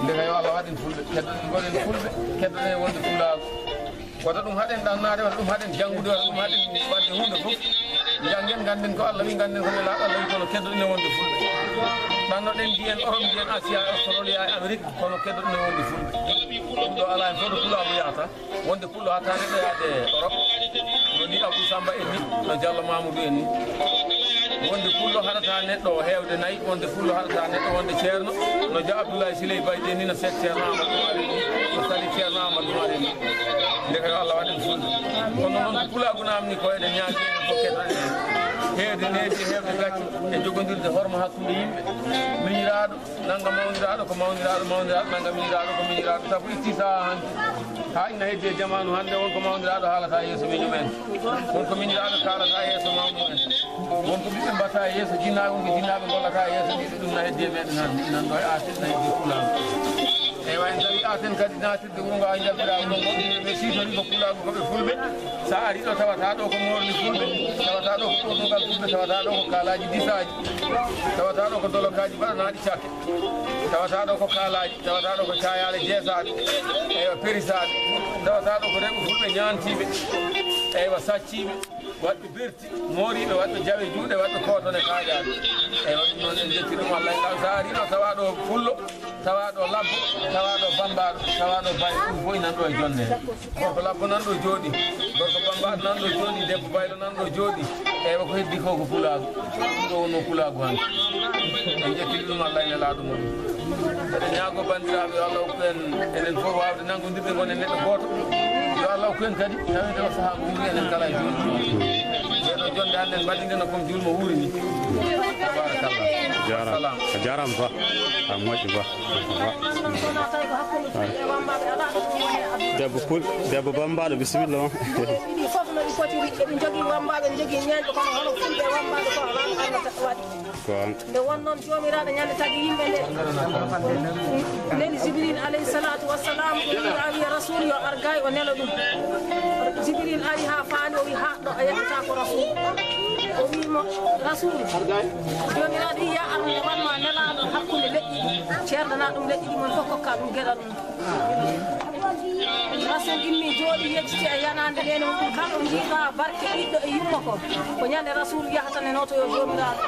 Ndeka yo Allah waɗen fulɓe, keddoɗen, ngoɗen fulɓe, keddoɗen wonde fulaagu. Wata ɗum haɗen ɗannaade, wata ɗum haɗen janngude, wata ɗum haɗen waɗde huunde fof. Njanngen, ngannden ko Allah wi, ngannden ko Nelaaɗo Allah wi, kono keddoɗen e wonde fulɓe. Ɗannoɗen, mbiyen Europe, mbiyen Asia, Australia e Amérique, kono keddoɗen e wonde fulɓe. Ɗum ɗo alaa heen fof ɗo pulaagu yahata. Wonde pullo hatta neɗɗo yaade Europe, no ni Abdou Samba en ni, no Diallo Mamoudou en ni. Wonde pullo haɗata neɗɗo o heewde nayi, wonde pullo haɗata neɗɗo wonde ceerno, no Dia Abdoulaye Siley Bayde ni, no Seek Ceerno Amadou Oumar en ni, no Sali Ceerno Amadou Oumar en ni. Ndeka yo Allah waɗen fulɓe. Kono noon ko pulaagu namni ko eɗen ñaagi enen fof keddoɗen heen. Heewde needi, heewde gacce, e jogondirde horma hakkunde yimɓe. Miñiraaɗo, nannga mawniraaɗo ko mawniraaɗo, mawniraaɗo nannga miñiraaɗo ko miñiraaɗo. Sabu itti sahaa hanki, haa ina heddi e jamaanu hannde, won ko mawniraaɗo haalata yeeso miñum en, won ko miñiraaɗo kaalata yeeso mawni en, won ko ɓiɓɓe mbaɗata yeeso jinnaaɓe, won ko jinnaaɓe ngollata yeeso ɓiɓɓe. Ɗum na heddi e meɗen hannde, inan ɗo e Aten, na heddi e Pulaagu. Ewa, en tawi Aten kadi naati. Wuro ngo a njalbira wuro ngo, ɓe sitori ko pulaagu ko ɓe fulɓe. Sa ari ɗo tawata ɗo ko morli fulɓe, tawata ɗo ko ɓornugal fulɓe, tawata ɗo ko kaalaaji disaaji, tawata ɗo ko dolokaaji mbaɗanaaɗi cakke, tawata ɗo ko kaalaaji, tawata ɗo ko caayaale jeesaaɗe, eywa, perisaaɗe, tawata ɗo ko rewɓe fulɓe ñaantiiɓe, eywa, sacciiɓe, waɗɓe berti, mooriiɓe, waɗɓe jawe juuɗe, waɗɓe kootone kaajaaɗe. Eywa, ɗum noon en jetti ɗum Allah. Ngal sa ari ɗo tawa ɗo fullo, tawa ɗo labbo, tawa ɗo bambaɗo, tawa ɗo baylo, ɗum fof inan ɗo e jonde. Gorko labbo nan ɗo jooɗi, gorko bambaɗo nan ɗo jooɗi, debbo baylo nan ɗo jooɗi. Eywa, ko heddi ko ko pulaagu. Ɗum ɗo wonno pulaagu hannde. En jettiri ɗum Allah e Nelaaɗo mum. Eɗen ñaago banndiraaɓe, yo Allah hokku en, enen fof waawde nanngondirde, ngonen neɗɗo gooto. Yo Allah hokku en kadi, tawede o sahaa ko wuuri enen kala e jooni. Nde ɗo jonde hannde en mbaɗi nde no comme julmo wuuri ni. Tabarakallah. Jaaraama. Salam. A jaaraama ba. A moƴƴi ba. Ba. Debbo pul, debbo bambaɗo, bisimilla ma. Ɗiɗi fof no ɗi potiri, eɗi njogii wammbaaɓe, njogii ñeeñɓe, kono hono fulɓe wammbaaɓe ko alaa ko Allah waɗi. Ko an. Nde won noon Joomiraaɗo ñande tagi yimɓe nde, neli Jibril alayhi salatu wassalam, o wi, a wiya Rasul yo ar gay, o nela ɗum. Jibril ari haa faali, o wi, haaɗɗo a yahata ko Rasul. O wi mo, Rasul, Joomiraaɗo wi, ya ar, nde wanma nelaaɗo hakkunde leƴƴi ɗi, ceerɗana ɗum leƴƴi ɗi, mon fof kokka ɗum geɗal mum. Rasul immi jooɗi, yecciti e yanaande neene mum, kala ɗo njiiɗa barke ɓiɗɗo e yumma ko, ko ñande Rasul yahata nenoto yo Joomiraaɗo.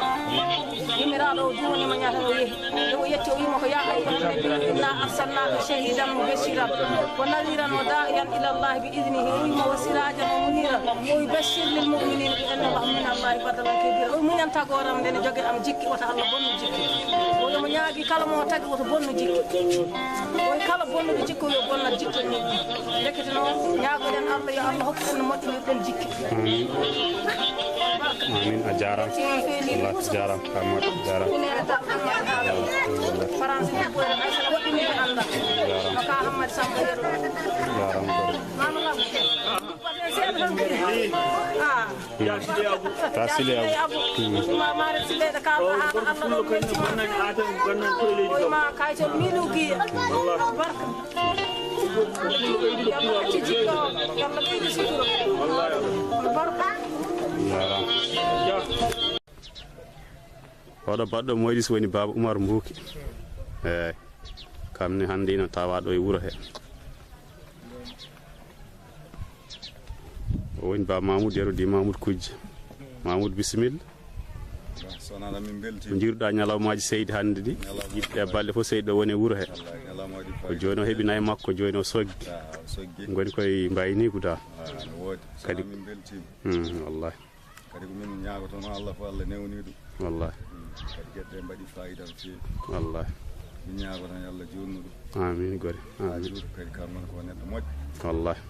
Yummiraaɗo o duwani mo ñande o yehi. Nde o yetti o wimo ko ya ayyuha nabiyyu inna arsalnaka shahidan mubashiran wa nadhiran wa da'iyan ila Allah bi idnihi, o wimo wa sirajan wa muniran, o wi bashir lil mu'minin bi anna lahum min Allah fadlan kabira. O wi muñan tagore am nde ne joge am jikki, wata Allah bonnu jikki. O wi mo ñaagi kala mo tagi woto bonnu jikki. Oy kala bonnuɗo jikku yo bonnat jikku mum. Ndekete noon, ñaagoɗen Allah yo Allah hokku en no moƴƴinirɗen jikku. Amin. Amin. A jaaraama. Wallahi, a jaaraama. Ka moƴƴi, a jaaraama. Alhamdulillah. France ni ko en ay sala woɗɗini ɓe Allah. A jaaraama. Ka Hammadi Samba Yero. A jaaraama. Mama Lam. Seeɗa tan kadi. Ah. Ka Sile Abu. Ka Sile Abu. Hmm. Ma mare Sile da ka ba ha Allah no ko ci ma. Ko ma kay to minu ki. Barka. Yalla be ci ko. Barka. Oɗo baɗɗo Moydis woni Baaba Umar Mbuuki. Eeyi. Kam ne hannde ina tawaa ɗo e wuro he. O woni Ba Mamoudou, Yero Di Mamoudou Kujje. Mamoudou, bisimilla. Soxna Amin, beltima. Ko njiiruɗaa ñalawmaaji Seydi hannde ɗi? Ñalawma. Yimɓe e balɗe fof Seydi ɗo woni e wuro he. Wallaahi, ñalawmaaji. Ko jooni o heɓi nayi makko, jooni o soggi. Ah, o soggi. Ngoni koye mbayniigu da. Ah, no woodi. Kadi. Soxna Amin, beltima. Hmm, wallaahi. Kadi ko min ñaagotono Allah fof, Allah newni ɗum. Wallaahi. Hmm, kadi geɗe ɗe mbaɗi fayida no feewi. Wallaahi. Min ñaagoto yo Allah juutnu ɗum. Amin, gore. Amin. Juutu kadi kam woni ko neɗɗo moƴƴo. Wallaahi.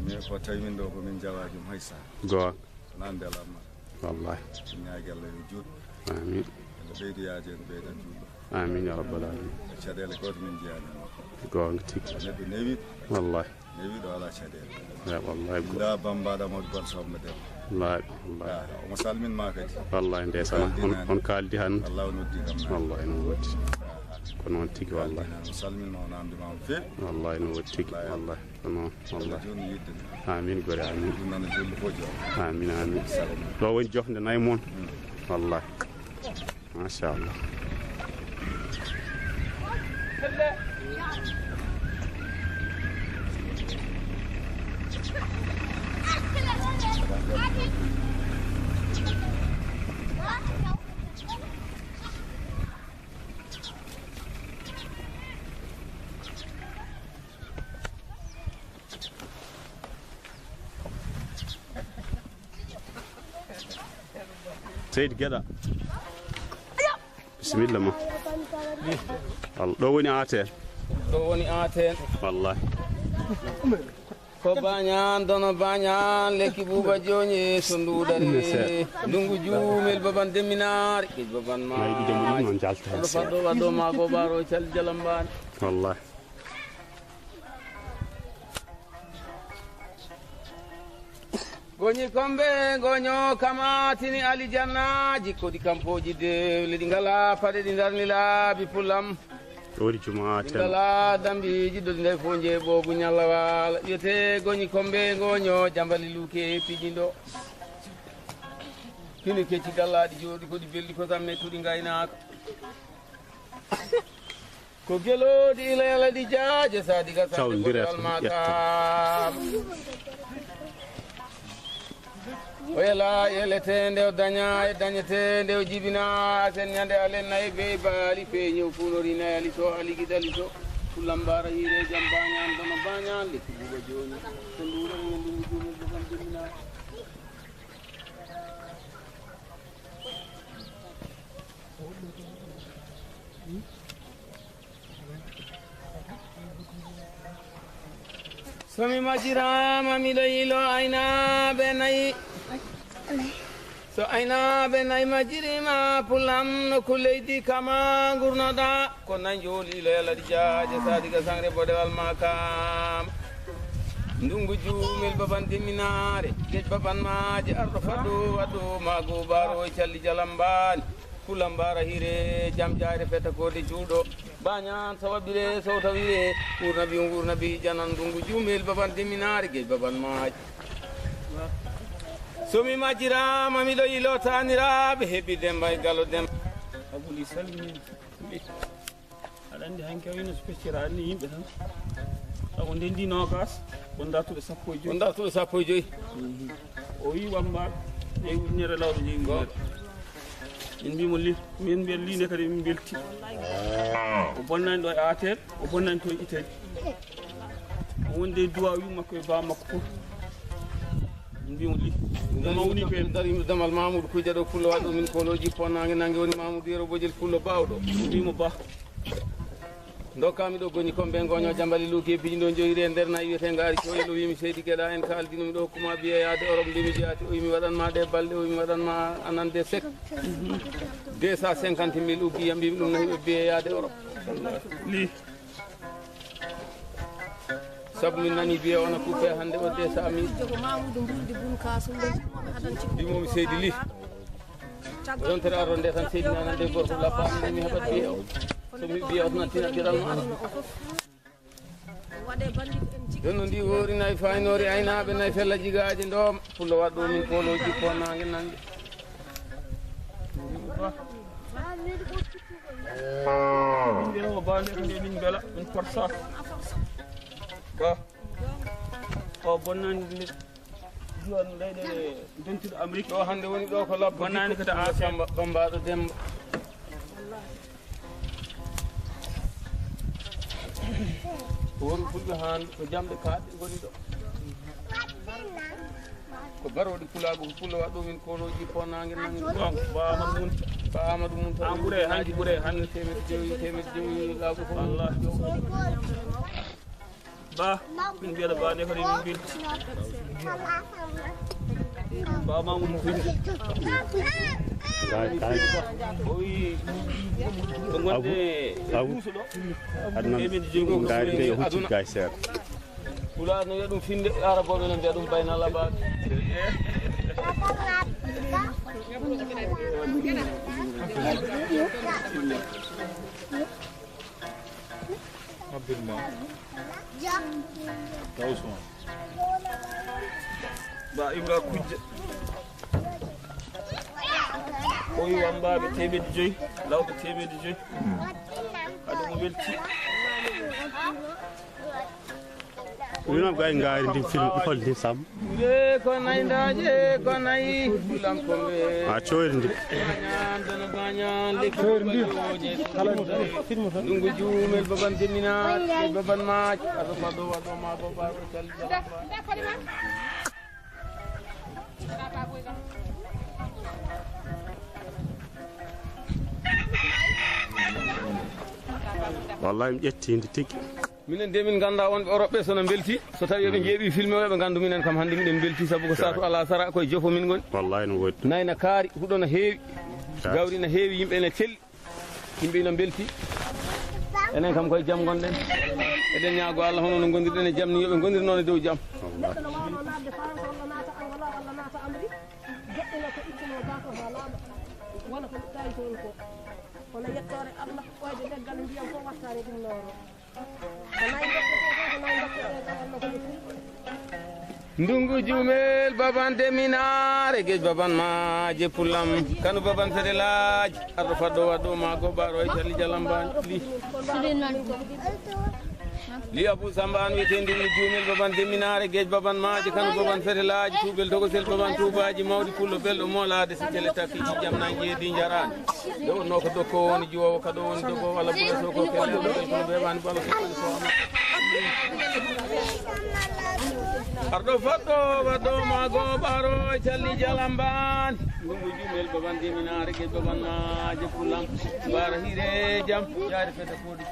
Mais ko tawi min ɗo ko min jawa joom hay saha. Goonga. Nan belamma. Wallaahi. Min ñaagi Allah yo juut. Amin. Yo ɓeydu yaade, no ɓeydan juutɗo. Amin ya rabbal alamin. Caɗeele gooto min njiyaani. Goonga tigi. Neɗɗo newiiɗo. Wallaahi. Newiiɗo alaa caɗeele. Ya, wallaahi. Nda Bamba Amadou Bal Sombe Dem. Wallaahi, wallaahi. Ah, omo salmin ma kadi. Wallaahi, ndeysaan. On, on kaaldi han. Allah o noddi kam. Wallaahi, no woodi. Ko noon tigi, wallaahi. Kaaldi han, o salmin ma, o namdi ma, o feewi. Wallaahi, no woodi tigi, wallaahi. Wallaahi. Ko noon, wallaahi. Jooni yidde. Amin, gore, amin. Ɗum noon, jolli fof joom. Amin, amin. Sago mum. Ɗo woni jofnde nayi mon. Mm. Wallaahi. Machallah. Seydi Geɗa. Bisimilla ma. Wal-, ɗo woni Aten. Ɗo woni Aten. Wallahi. Ko bañan, dono bañan, lekki buuba jooñi, so nduuɗari. Ndungu juumel baban demminaari, kij baban ma. Mayi ɗiɗo mum noon jalta hen seeɗa. Ɗo faɗɗo waɗɗo ma ko baro cal jalambaani. Wallahi. Goñi kombe, goño kamatini alijannaji, koɗi kampoji dewle, ɗi ngala paɗe, ɗi darni laabi pulam. Ɗo woni jumaa ɗi ngala dambiiji, ɗo ɗi ndawi fof njeeɓoogu ñalla waala. Wiyete goñi kombe, goño jambali luke pijindo. Kini kecci gallaɗi jooɗi, koɗi belɗi ko samme tuɗi ngaynaaka. Ko gelooɗi ilayla ɗi jaaje sa diga sande boɗe almakam. O yela yeletende, o daña e dañetende, o jibina asen ñande alen nayi bey baali peño funori nayi ali so ali gidali so. Fulambara hire jam bañan dono bañan lekki buba joni. Ko nduɗo e ndu jumel buban jumina. So mi majjiraama, miɗo yilo aynaaɓe nayi. So aynaaɓe nayi majjiriima, pulam nokku leydi kama ngurnoɗaa. Ko nayi njooli ilo yaladi jaaje, saadiga sangre bodewal ma kam. Ndungu juumel baban deminaare, gej baban maaje, arɗo faɗɗo waɗɗo maago baaro e calli jalambaani. Kula mbaara hire, jam jaayre feta koode cuuɗo. Bañan sawaɓire, sowtawire, wurnabi, wurnabi, janan ndungu juumel, baban deminaare, gej baban maaji. So mi majjiraama, miɗo yilo taaniraaɓe, heɓi Demba e Galo Demba. Abuli salmini. Aɗa anndi hanki o ina so feccira anni yimɓe tan. Taw o ndenndi noogas, wonda tuɗo sappo e joyi. Wonda tuɗo sappo e joyi. Mhm. O wi Wamba, ƴeewi ujunere lawɗo, ƴeewi ujunere. Min mbi mo li, min mbiya li ne kadi min mbelti. O bonnani ɗo e Atel, o bonnani to e Italie. O wondi e duwawi makko e ba makko fof. Min mbi mo li. Ɗum mawni ko en. Darima damal Mamoudou Koudia ɗo pullo waɗɗo min koloji ponnangue nangue woni Mamoudou Yero Bojel pullo bawɗo. Min mbi mo ba. Dokkami ɗo goni kombe goño jambali luki e piɗi ɗo joyiri e nder nayi wiyete ngaari coylo wimi Seydi Geɗa en kaldinumi ɗo hokkuma biye yaade Europe mbimi jaati o wimi waɗanma ɗe balɗe o wimi waɗanma anande sek deux cent cinquante mille uggiyam mbimi ɗum nayi ɓe biye yaade Europe. Li. Sabu min nani biye ona kuppe hande o deux cent mille. Jogo Mamoudou Mbourdi Boun Kassoum ɓe jimmoɓe hadan cikki. Mbimomi Seydi Li. Yontere arde nde tan Seydi Nana nde gorko lappaani nde mi heɓat biye o. So mi biye o tan tina diral ma. Jono ndi woorinayi faynori aynaaɓe nayi fella jigaaji ndooma. Pullo waɗɗo min poloji ko nange nange. Min mbela, ba nde ko nde min mbela, min porsa. Ba. O bonnani nde. Duwan leyɗe dentuɗo Amérique. Ɗo hannde woni ɗo ko labbo. Bonnani ko ta Asia. Samba, Bambaɗo Demba. Ko woni fulɓe haan ko jamɗe kaaɗɗe ngoni ɗo. Ko garooɗi pulaagu ko pulla waɗ ɗumin koloji ponnaange nangi. Ba Amadou Munta. Ba Amadou Munta. An ɓure, hanki ɓure, hanki. Teemeɗɗe jowi, teemeɗɗe jowi, laaɓu fof. Allah. Ba, min mbiyata ba nde kadi min mbelti. Ba Mamoudou Kouyta. Ngaari, ngaari. O wi, ko ngonde Abu, Abu. Duuso ɗo. Adnan, teemeɗɗe jowi ko ngaari ɗe o huccit gaay seeɗa. Pulaar no wiya ɗum finde, Arabooɓe no mbiya ɗum baynal abaaɓe. Abdulma. Tawson. Ba Ibra Kujje. O wi wambaaɓe teemeɗɗe joyi, lawɓe teemeɗɗe joyi. Hade mo welti. Wino gay ngaari ndin film hol ndin sam. Nde ko nayi ndaje ko nayi. Fulankoɓe. A coyri ndi. Bañan, dana bañan, lekki. Coyri ndi. Kala film. Ndungu juumel baban demina, baban maaji. Aɗo faɗo waɗo ma babaɗo calli. Wallahi mi ƴetti ndi tigi. Minen de min ngannda wonɓe Europe ɓe so no mbelti, so tawi eɓe njeeɓi filme o eɓe nganndu minen kam hannde miɗen mbelti sabu ko saatu ala sara koye jofo min ngoni. Wallahi no woodi. Nayi na kaari, huɗo na heewi, gawri na heewi, yimɓe ne celli. Yimɓe ina mbelti. Enen kam koye jam ngonɗen. Eɗen ñaago Allah hono no ngondirɗen e jam ni, yo ɓe ngondir noon e dow jam. Neɗɗo no waawno naatde Farayse walla naata Angola walla naata Amérique, joɗɗina ko ittuno bato haa laaɓa, wona ko ɗawi toon ko. Kono yettoore Allah, ɓooyde leggal ndiyam fof wattaani ɗum nooro. Ko nayi dokketee ɗo, ko nayi dokketee ɗo, walla ko ɗum. Ndungu jumel baban deminaare gej baban maaje pulam kanu baban fedelaaji arɗo faɗɗo waɗɗo ma gobaaro e calli jalamban li. Li Abu Samba an wiyete ndungu jumel baban deminaare gej baban maaje kanu baban fedelaaji tuubel togosel baban tuubaaji mawɗi pullo belɗo moolaade si tele takki jam nan jeedi njaraani. Nde wonnoo ko dokkoowo woni jiwoowo, kadi o woni dogoowo, Allah ɓuri soko kelle, Allah ɓuri kono ɓe wani bala sokoni ko ama. Arɗo faɗɗo, waɗɗo ma go ɓaro, calli jalamban. Ndungu jumel baban deminaare, gel baban maaje pulam. Mbara hire jam, jaari fete kodi.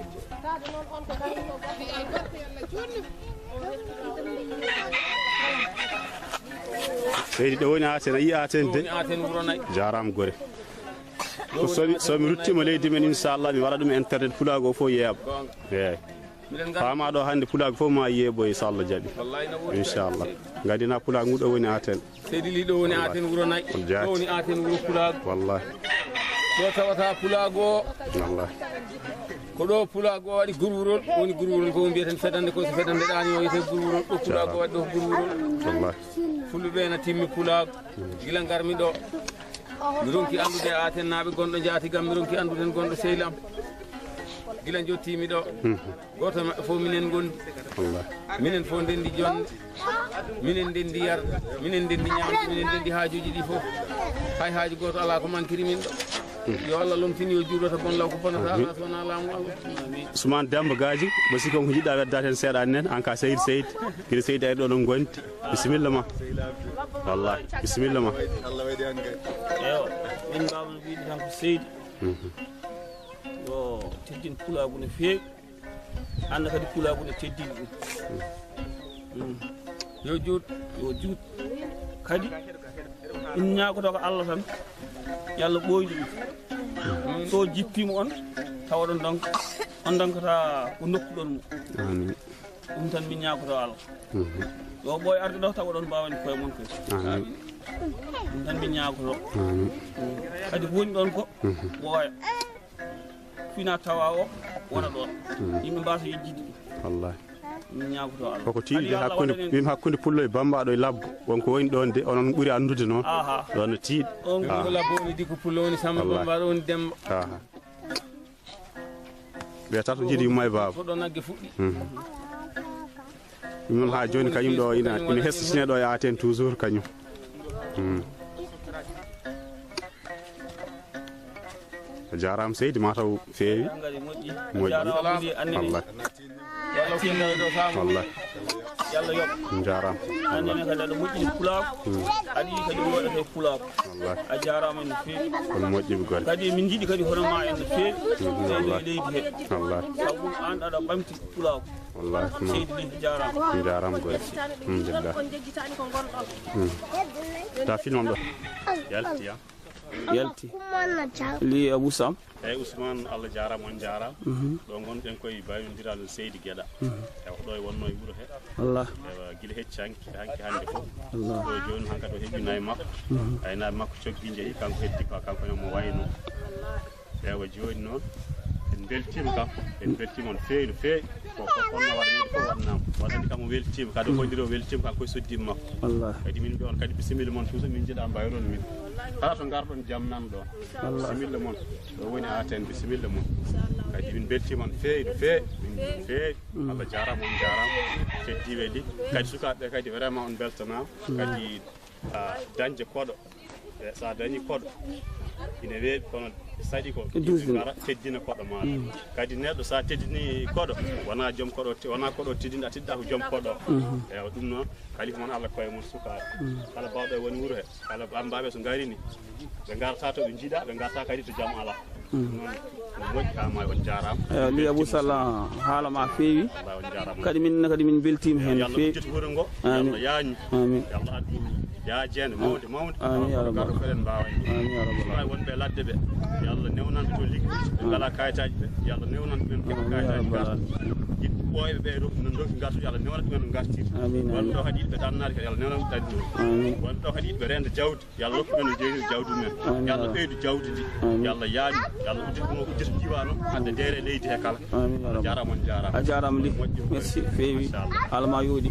Seydi, ɗo woni Aten, a yii Aten de? Ɗo woni Aten wuro nayi. Jaaraama gore. Ko so mi, so mi ruttiima leydi men, inchallah, mi waɗa ɗum internet pulaagu o fof yeeɓa. Goonga. Eeyi. Miɗen nganndi. Faama ɗo hannde pulaagu fof ma yeeɓo, so Allah jaɓi. Wallahi no woodi. Inchallah. Nganndi na pulaagu ngu ɗo woni Aten. Seydi Ly, ɗo woni Aten wuro nayi. On jaati. Ɗo woni Aten wuro pulaagu. Wallahi. Ɗo tawata pulaagu o. Wallahi. Ko ɗo pulaagu o waɗi gurwurol, woni gurwurol ko mbiyeten fedande ko, so fedande ɗaani o wiyete gurwurol, ɗo pulaagu o waɗi ɗo gurwurol. Wallahi. Fulɓe ɓe na timmi pulaagu. Gila ngarmi ɗo. Mi ronki anndude Atennaaɓe gonɗo Njatigam, mi ronki anndude gonɗo Seylam. Gila njottiimi ɗo. Mhm. Gooto e maɓɓe fof minen ngondi. Wallahi. Minen fof ndenndi jonde. Minen ndenndi yarde. Minen ndenndi ñaamde. Minen ndenndi haajuuji ɗi fof. Hay haaju gooto alaa ko mankiri min ɗo. Yo Allah lomtin, yo juuroto bon law ko bonata. Amin. Alaa so wonaa laamu Allah. Amin. Ousmane Demba Gadji, ba sikki on ko njiɗɗa weddaade heen seeɗa nen, an ka Seydi Seydi. Gila Seydi ari ɗo no ngondi. Bisimilla ma. Wallahi, bisimilla ma. Eyo, min mbaawno wiyde tan ko seydi. Mhm. Yo teddin pulaagu no feewi. Annda kadi pulaagu no teddini ɗum. Mm. Yo juut, yo juut. Kadi, min ñaagoto ko Allah tan, yo Allah ɓooynu ɗum. So jippiima on, tawa ɗon donc, on donkata ko nokkuɗon mo. Amin. Ɗum tan min ñaagoto Allah. Mhm. Yo ɓooy arde ɗo tawa ɗon mbaawani koye mon koye. Amin. Ɗum tan min ñaagoto. Amin. Kadi ko woni ɗon ko, mhm, ɓooya. Fina tawa o wona ɗon. Mhm. Yimɓe mbasa yejjidde ɗum. Wallahi. Min ñaagoto Allah. Koko tiiɗi de. Hakkunde, min hakkunde pullo e bambaɗo e labbo. Wonko woni ɗon de, onon ɓuri anndude noon. Aha. Ɗon no tiiɗi. On ko labbo woni dikko, pullo woni Samba, bambaɗo woni Demba. Aha. Ɓe tato jiiɗi yumma e baaba. Ko ɗo nagge fuɗɗi. Mhm. Ɗum noon haa jooni kañum ɗo ina, ina hesɗitine ɗo e Aten toujours kañum. Mhm. A jaaraama seydi, mataw feewi. Moƴƴi. Wallaahi. Wallaahi. Yalla yoɓ. Njaaraama. Anene kadi aɗa moƴƴini pulaaku. Aɗa yiɗi kadi waɗata e pulaaku. Wallaahi. A jaaraama no feewi. Kono moƴƴi mi gore. Kadi min njiɗi kadi hono ma en no feewi. Wallaahi. Leydi he. Wallaahi. Sabu an aɗa ɓamti pulaaku. Wallaahi. Seydi Ly, jaaraama. Njaaraama gore. Alhamdulillah. Ta film am ɗo. Yalti ya. Yalti. Li Abou Sam. Eyyi Ousmane, Allah jaaraama, on jaaraama. Mhm. Ɗo ngonɗen koye bayondiral Seydi Geɗa. Mhm. Eywa, ɗo e wonno e wuro he. Wallah. Eywa, gila hecci hanki, hanki hannde fof. Wallah. Ɗo jooni hankadi o heɓi nayi makko. Mhm. Aynaaɓe makko coggi njehi, kanko heddi ko kanko ne mo wayno. Eywa, jooni noon, en mbeltiima kam, en mbeltiima on feewi no feewi. Ko, ko, ko honno waɗaneede fof waɗanaama. Waɗani kam o weltiima, kadi o hoyndiri o weltiima, kanko e soddiiɓe makko. Wallah. Kadi min mbiya on kadi bisimilla mon toujours, min njiɗa mbayron min. Kala to ngarɗon jam nan ɗon. Wallah. Bisimilla mon. Ɗo woni Aten, bisimilla mon. Kadi min mbeltiima on feewi no feewi, min no feewi. Mm. Allah jaaraama, on jaaraama. Keddiiɓe ɗi. Kadi sukaaɓe ɓe kadi vraiment on mbeltanaama. Mm. Kadi, ah, dañde koɗo. E so a dañii koɗo, ina weeɓi, kono saɗi ko yimɓe ngara teddina koɗo maaɗa. Mm. Kadi neɗɗo, so a teddinii koɗo, wonaa joom koɗo te-, wonaa koɗo teddinɗa, teddinɗa ko joom koɗo. Mhm. Eywa, ɗum noon, kalifa mon Allah koye mon sukaaɓe. Mm. Kala baawɗo e woni wuro he, kala bammbaaɓe so ngarii ni, ɓe ngarata to ɓe njiɗa, ɓe ngarata kadi to jam alaa. Mm. Ɗum noon, no moƴƴi haa maayo, on jaaraama. Eywa, Li Abou Salah, haala ma feewi. Wallaahi, on jaaraama. Kadi min ne kadi min mbeltiima heen no feewi. Yalla uddit wuro ngo, Yalla yaañu. Amin. Yalla addu yaajeende mawnde, mawnde. Amin, ya Rabbal. Garɗo ko eɗen mbaawa en. Amin, ya Rabbal. Wonɓe ladde ɓe, Yalla newnanɓe to liggoji, ɓe ngalaa kayitaaji ɓe, Yalla newnanɓe ɓen keɓa kayitaaji ngarta. Yimɓe ɓooyɓe ɓe ɗo, no ndoki ngartude, Yalla newnanɓe ɓen no ngartiri. Amin, ya Rabbal. Wonɓe ɗo kadi yiɗɓe ɗannaade kadi, Yalla newnanɓe ɗanni. Amin. Wonɓe ɗo kadi yiɗɓe reende jawdi. Yalla rokku men no jeeyir jawdi men. Amin. Yalla ɓeydu jawdi ndi. Amin. Yalla yaañu. Yalla uddita mo, uddita diiwaan o, hannde deere leydi he kala. Amin, ya Rabbi. Jaaraama, on jaaraama. A jaaraama, Li. Moƴƴi. Merci feewi. Inchallah. Haala ma yooɗi.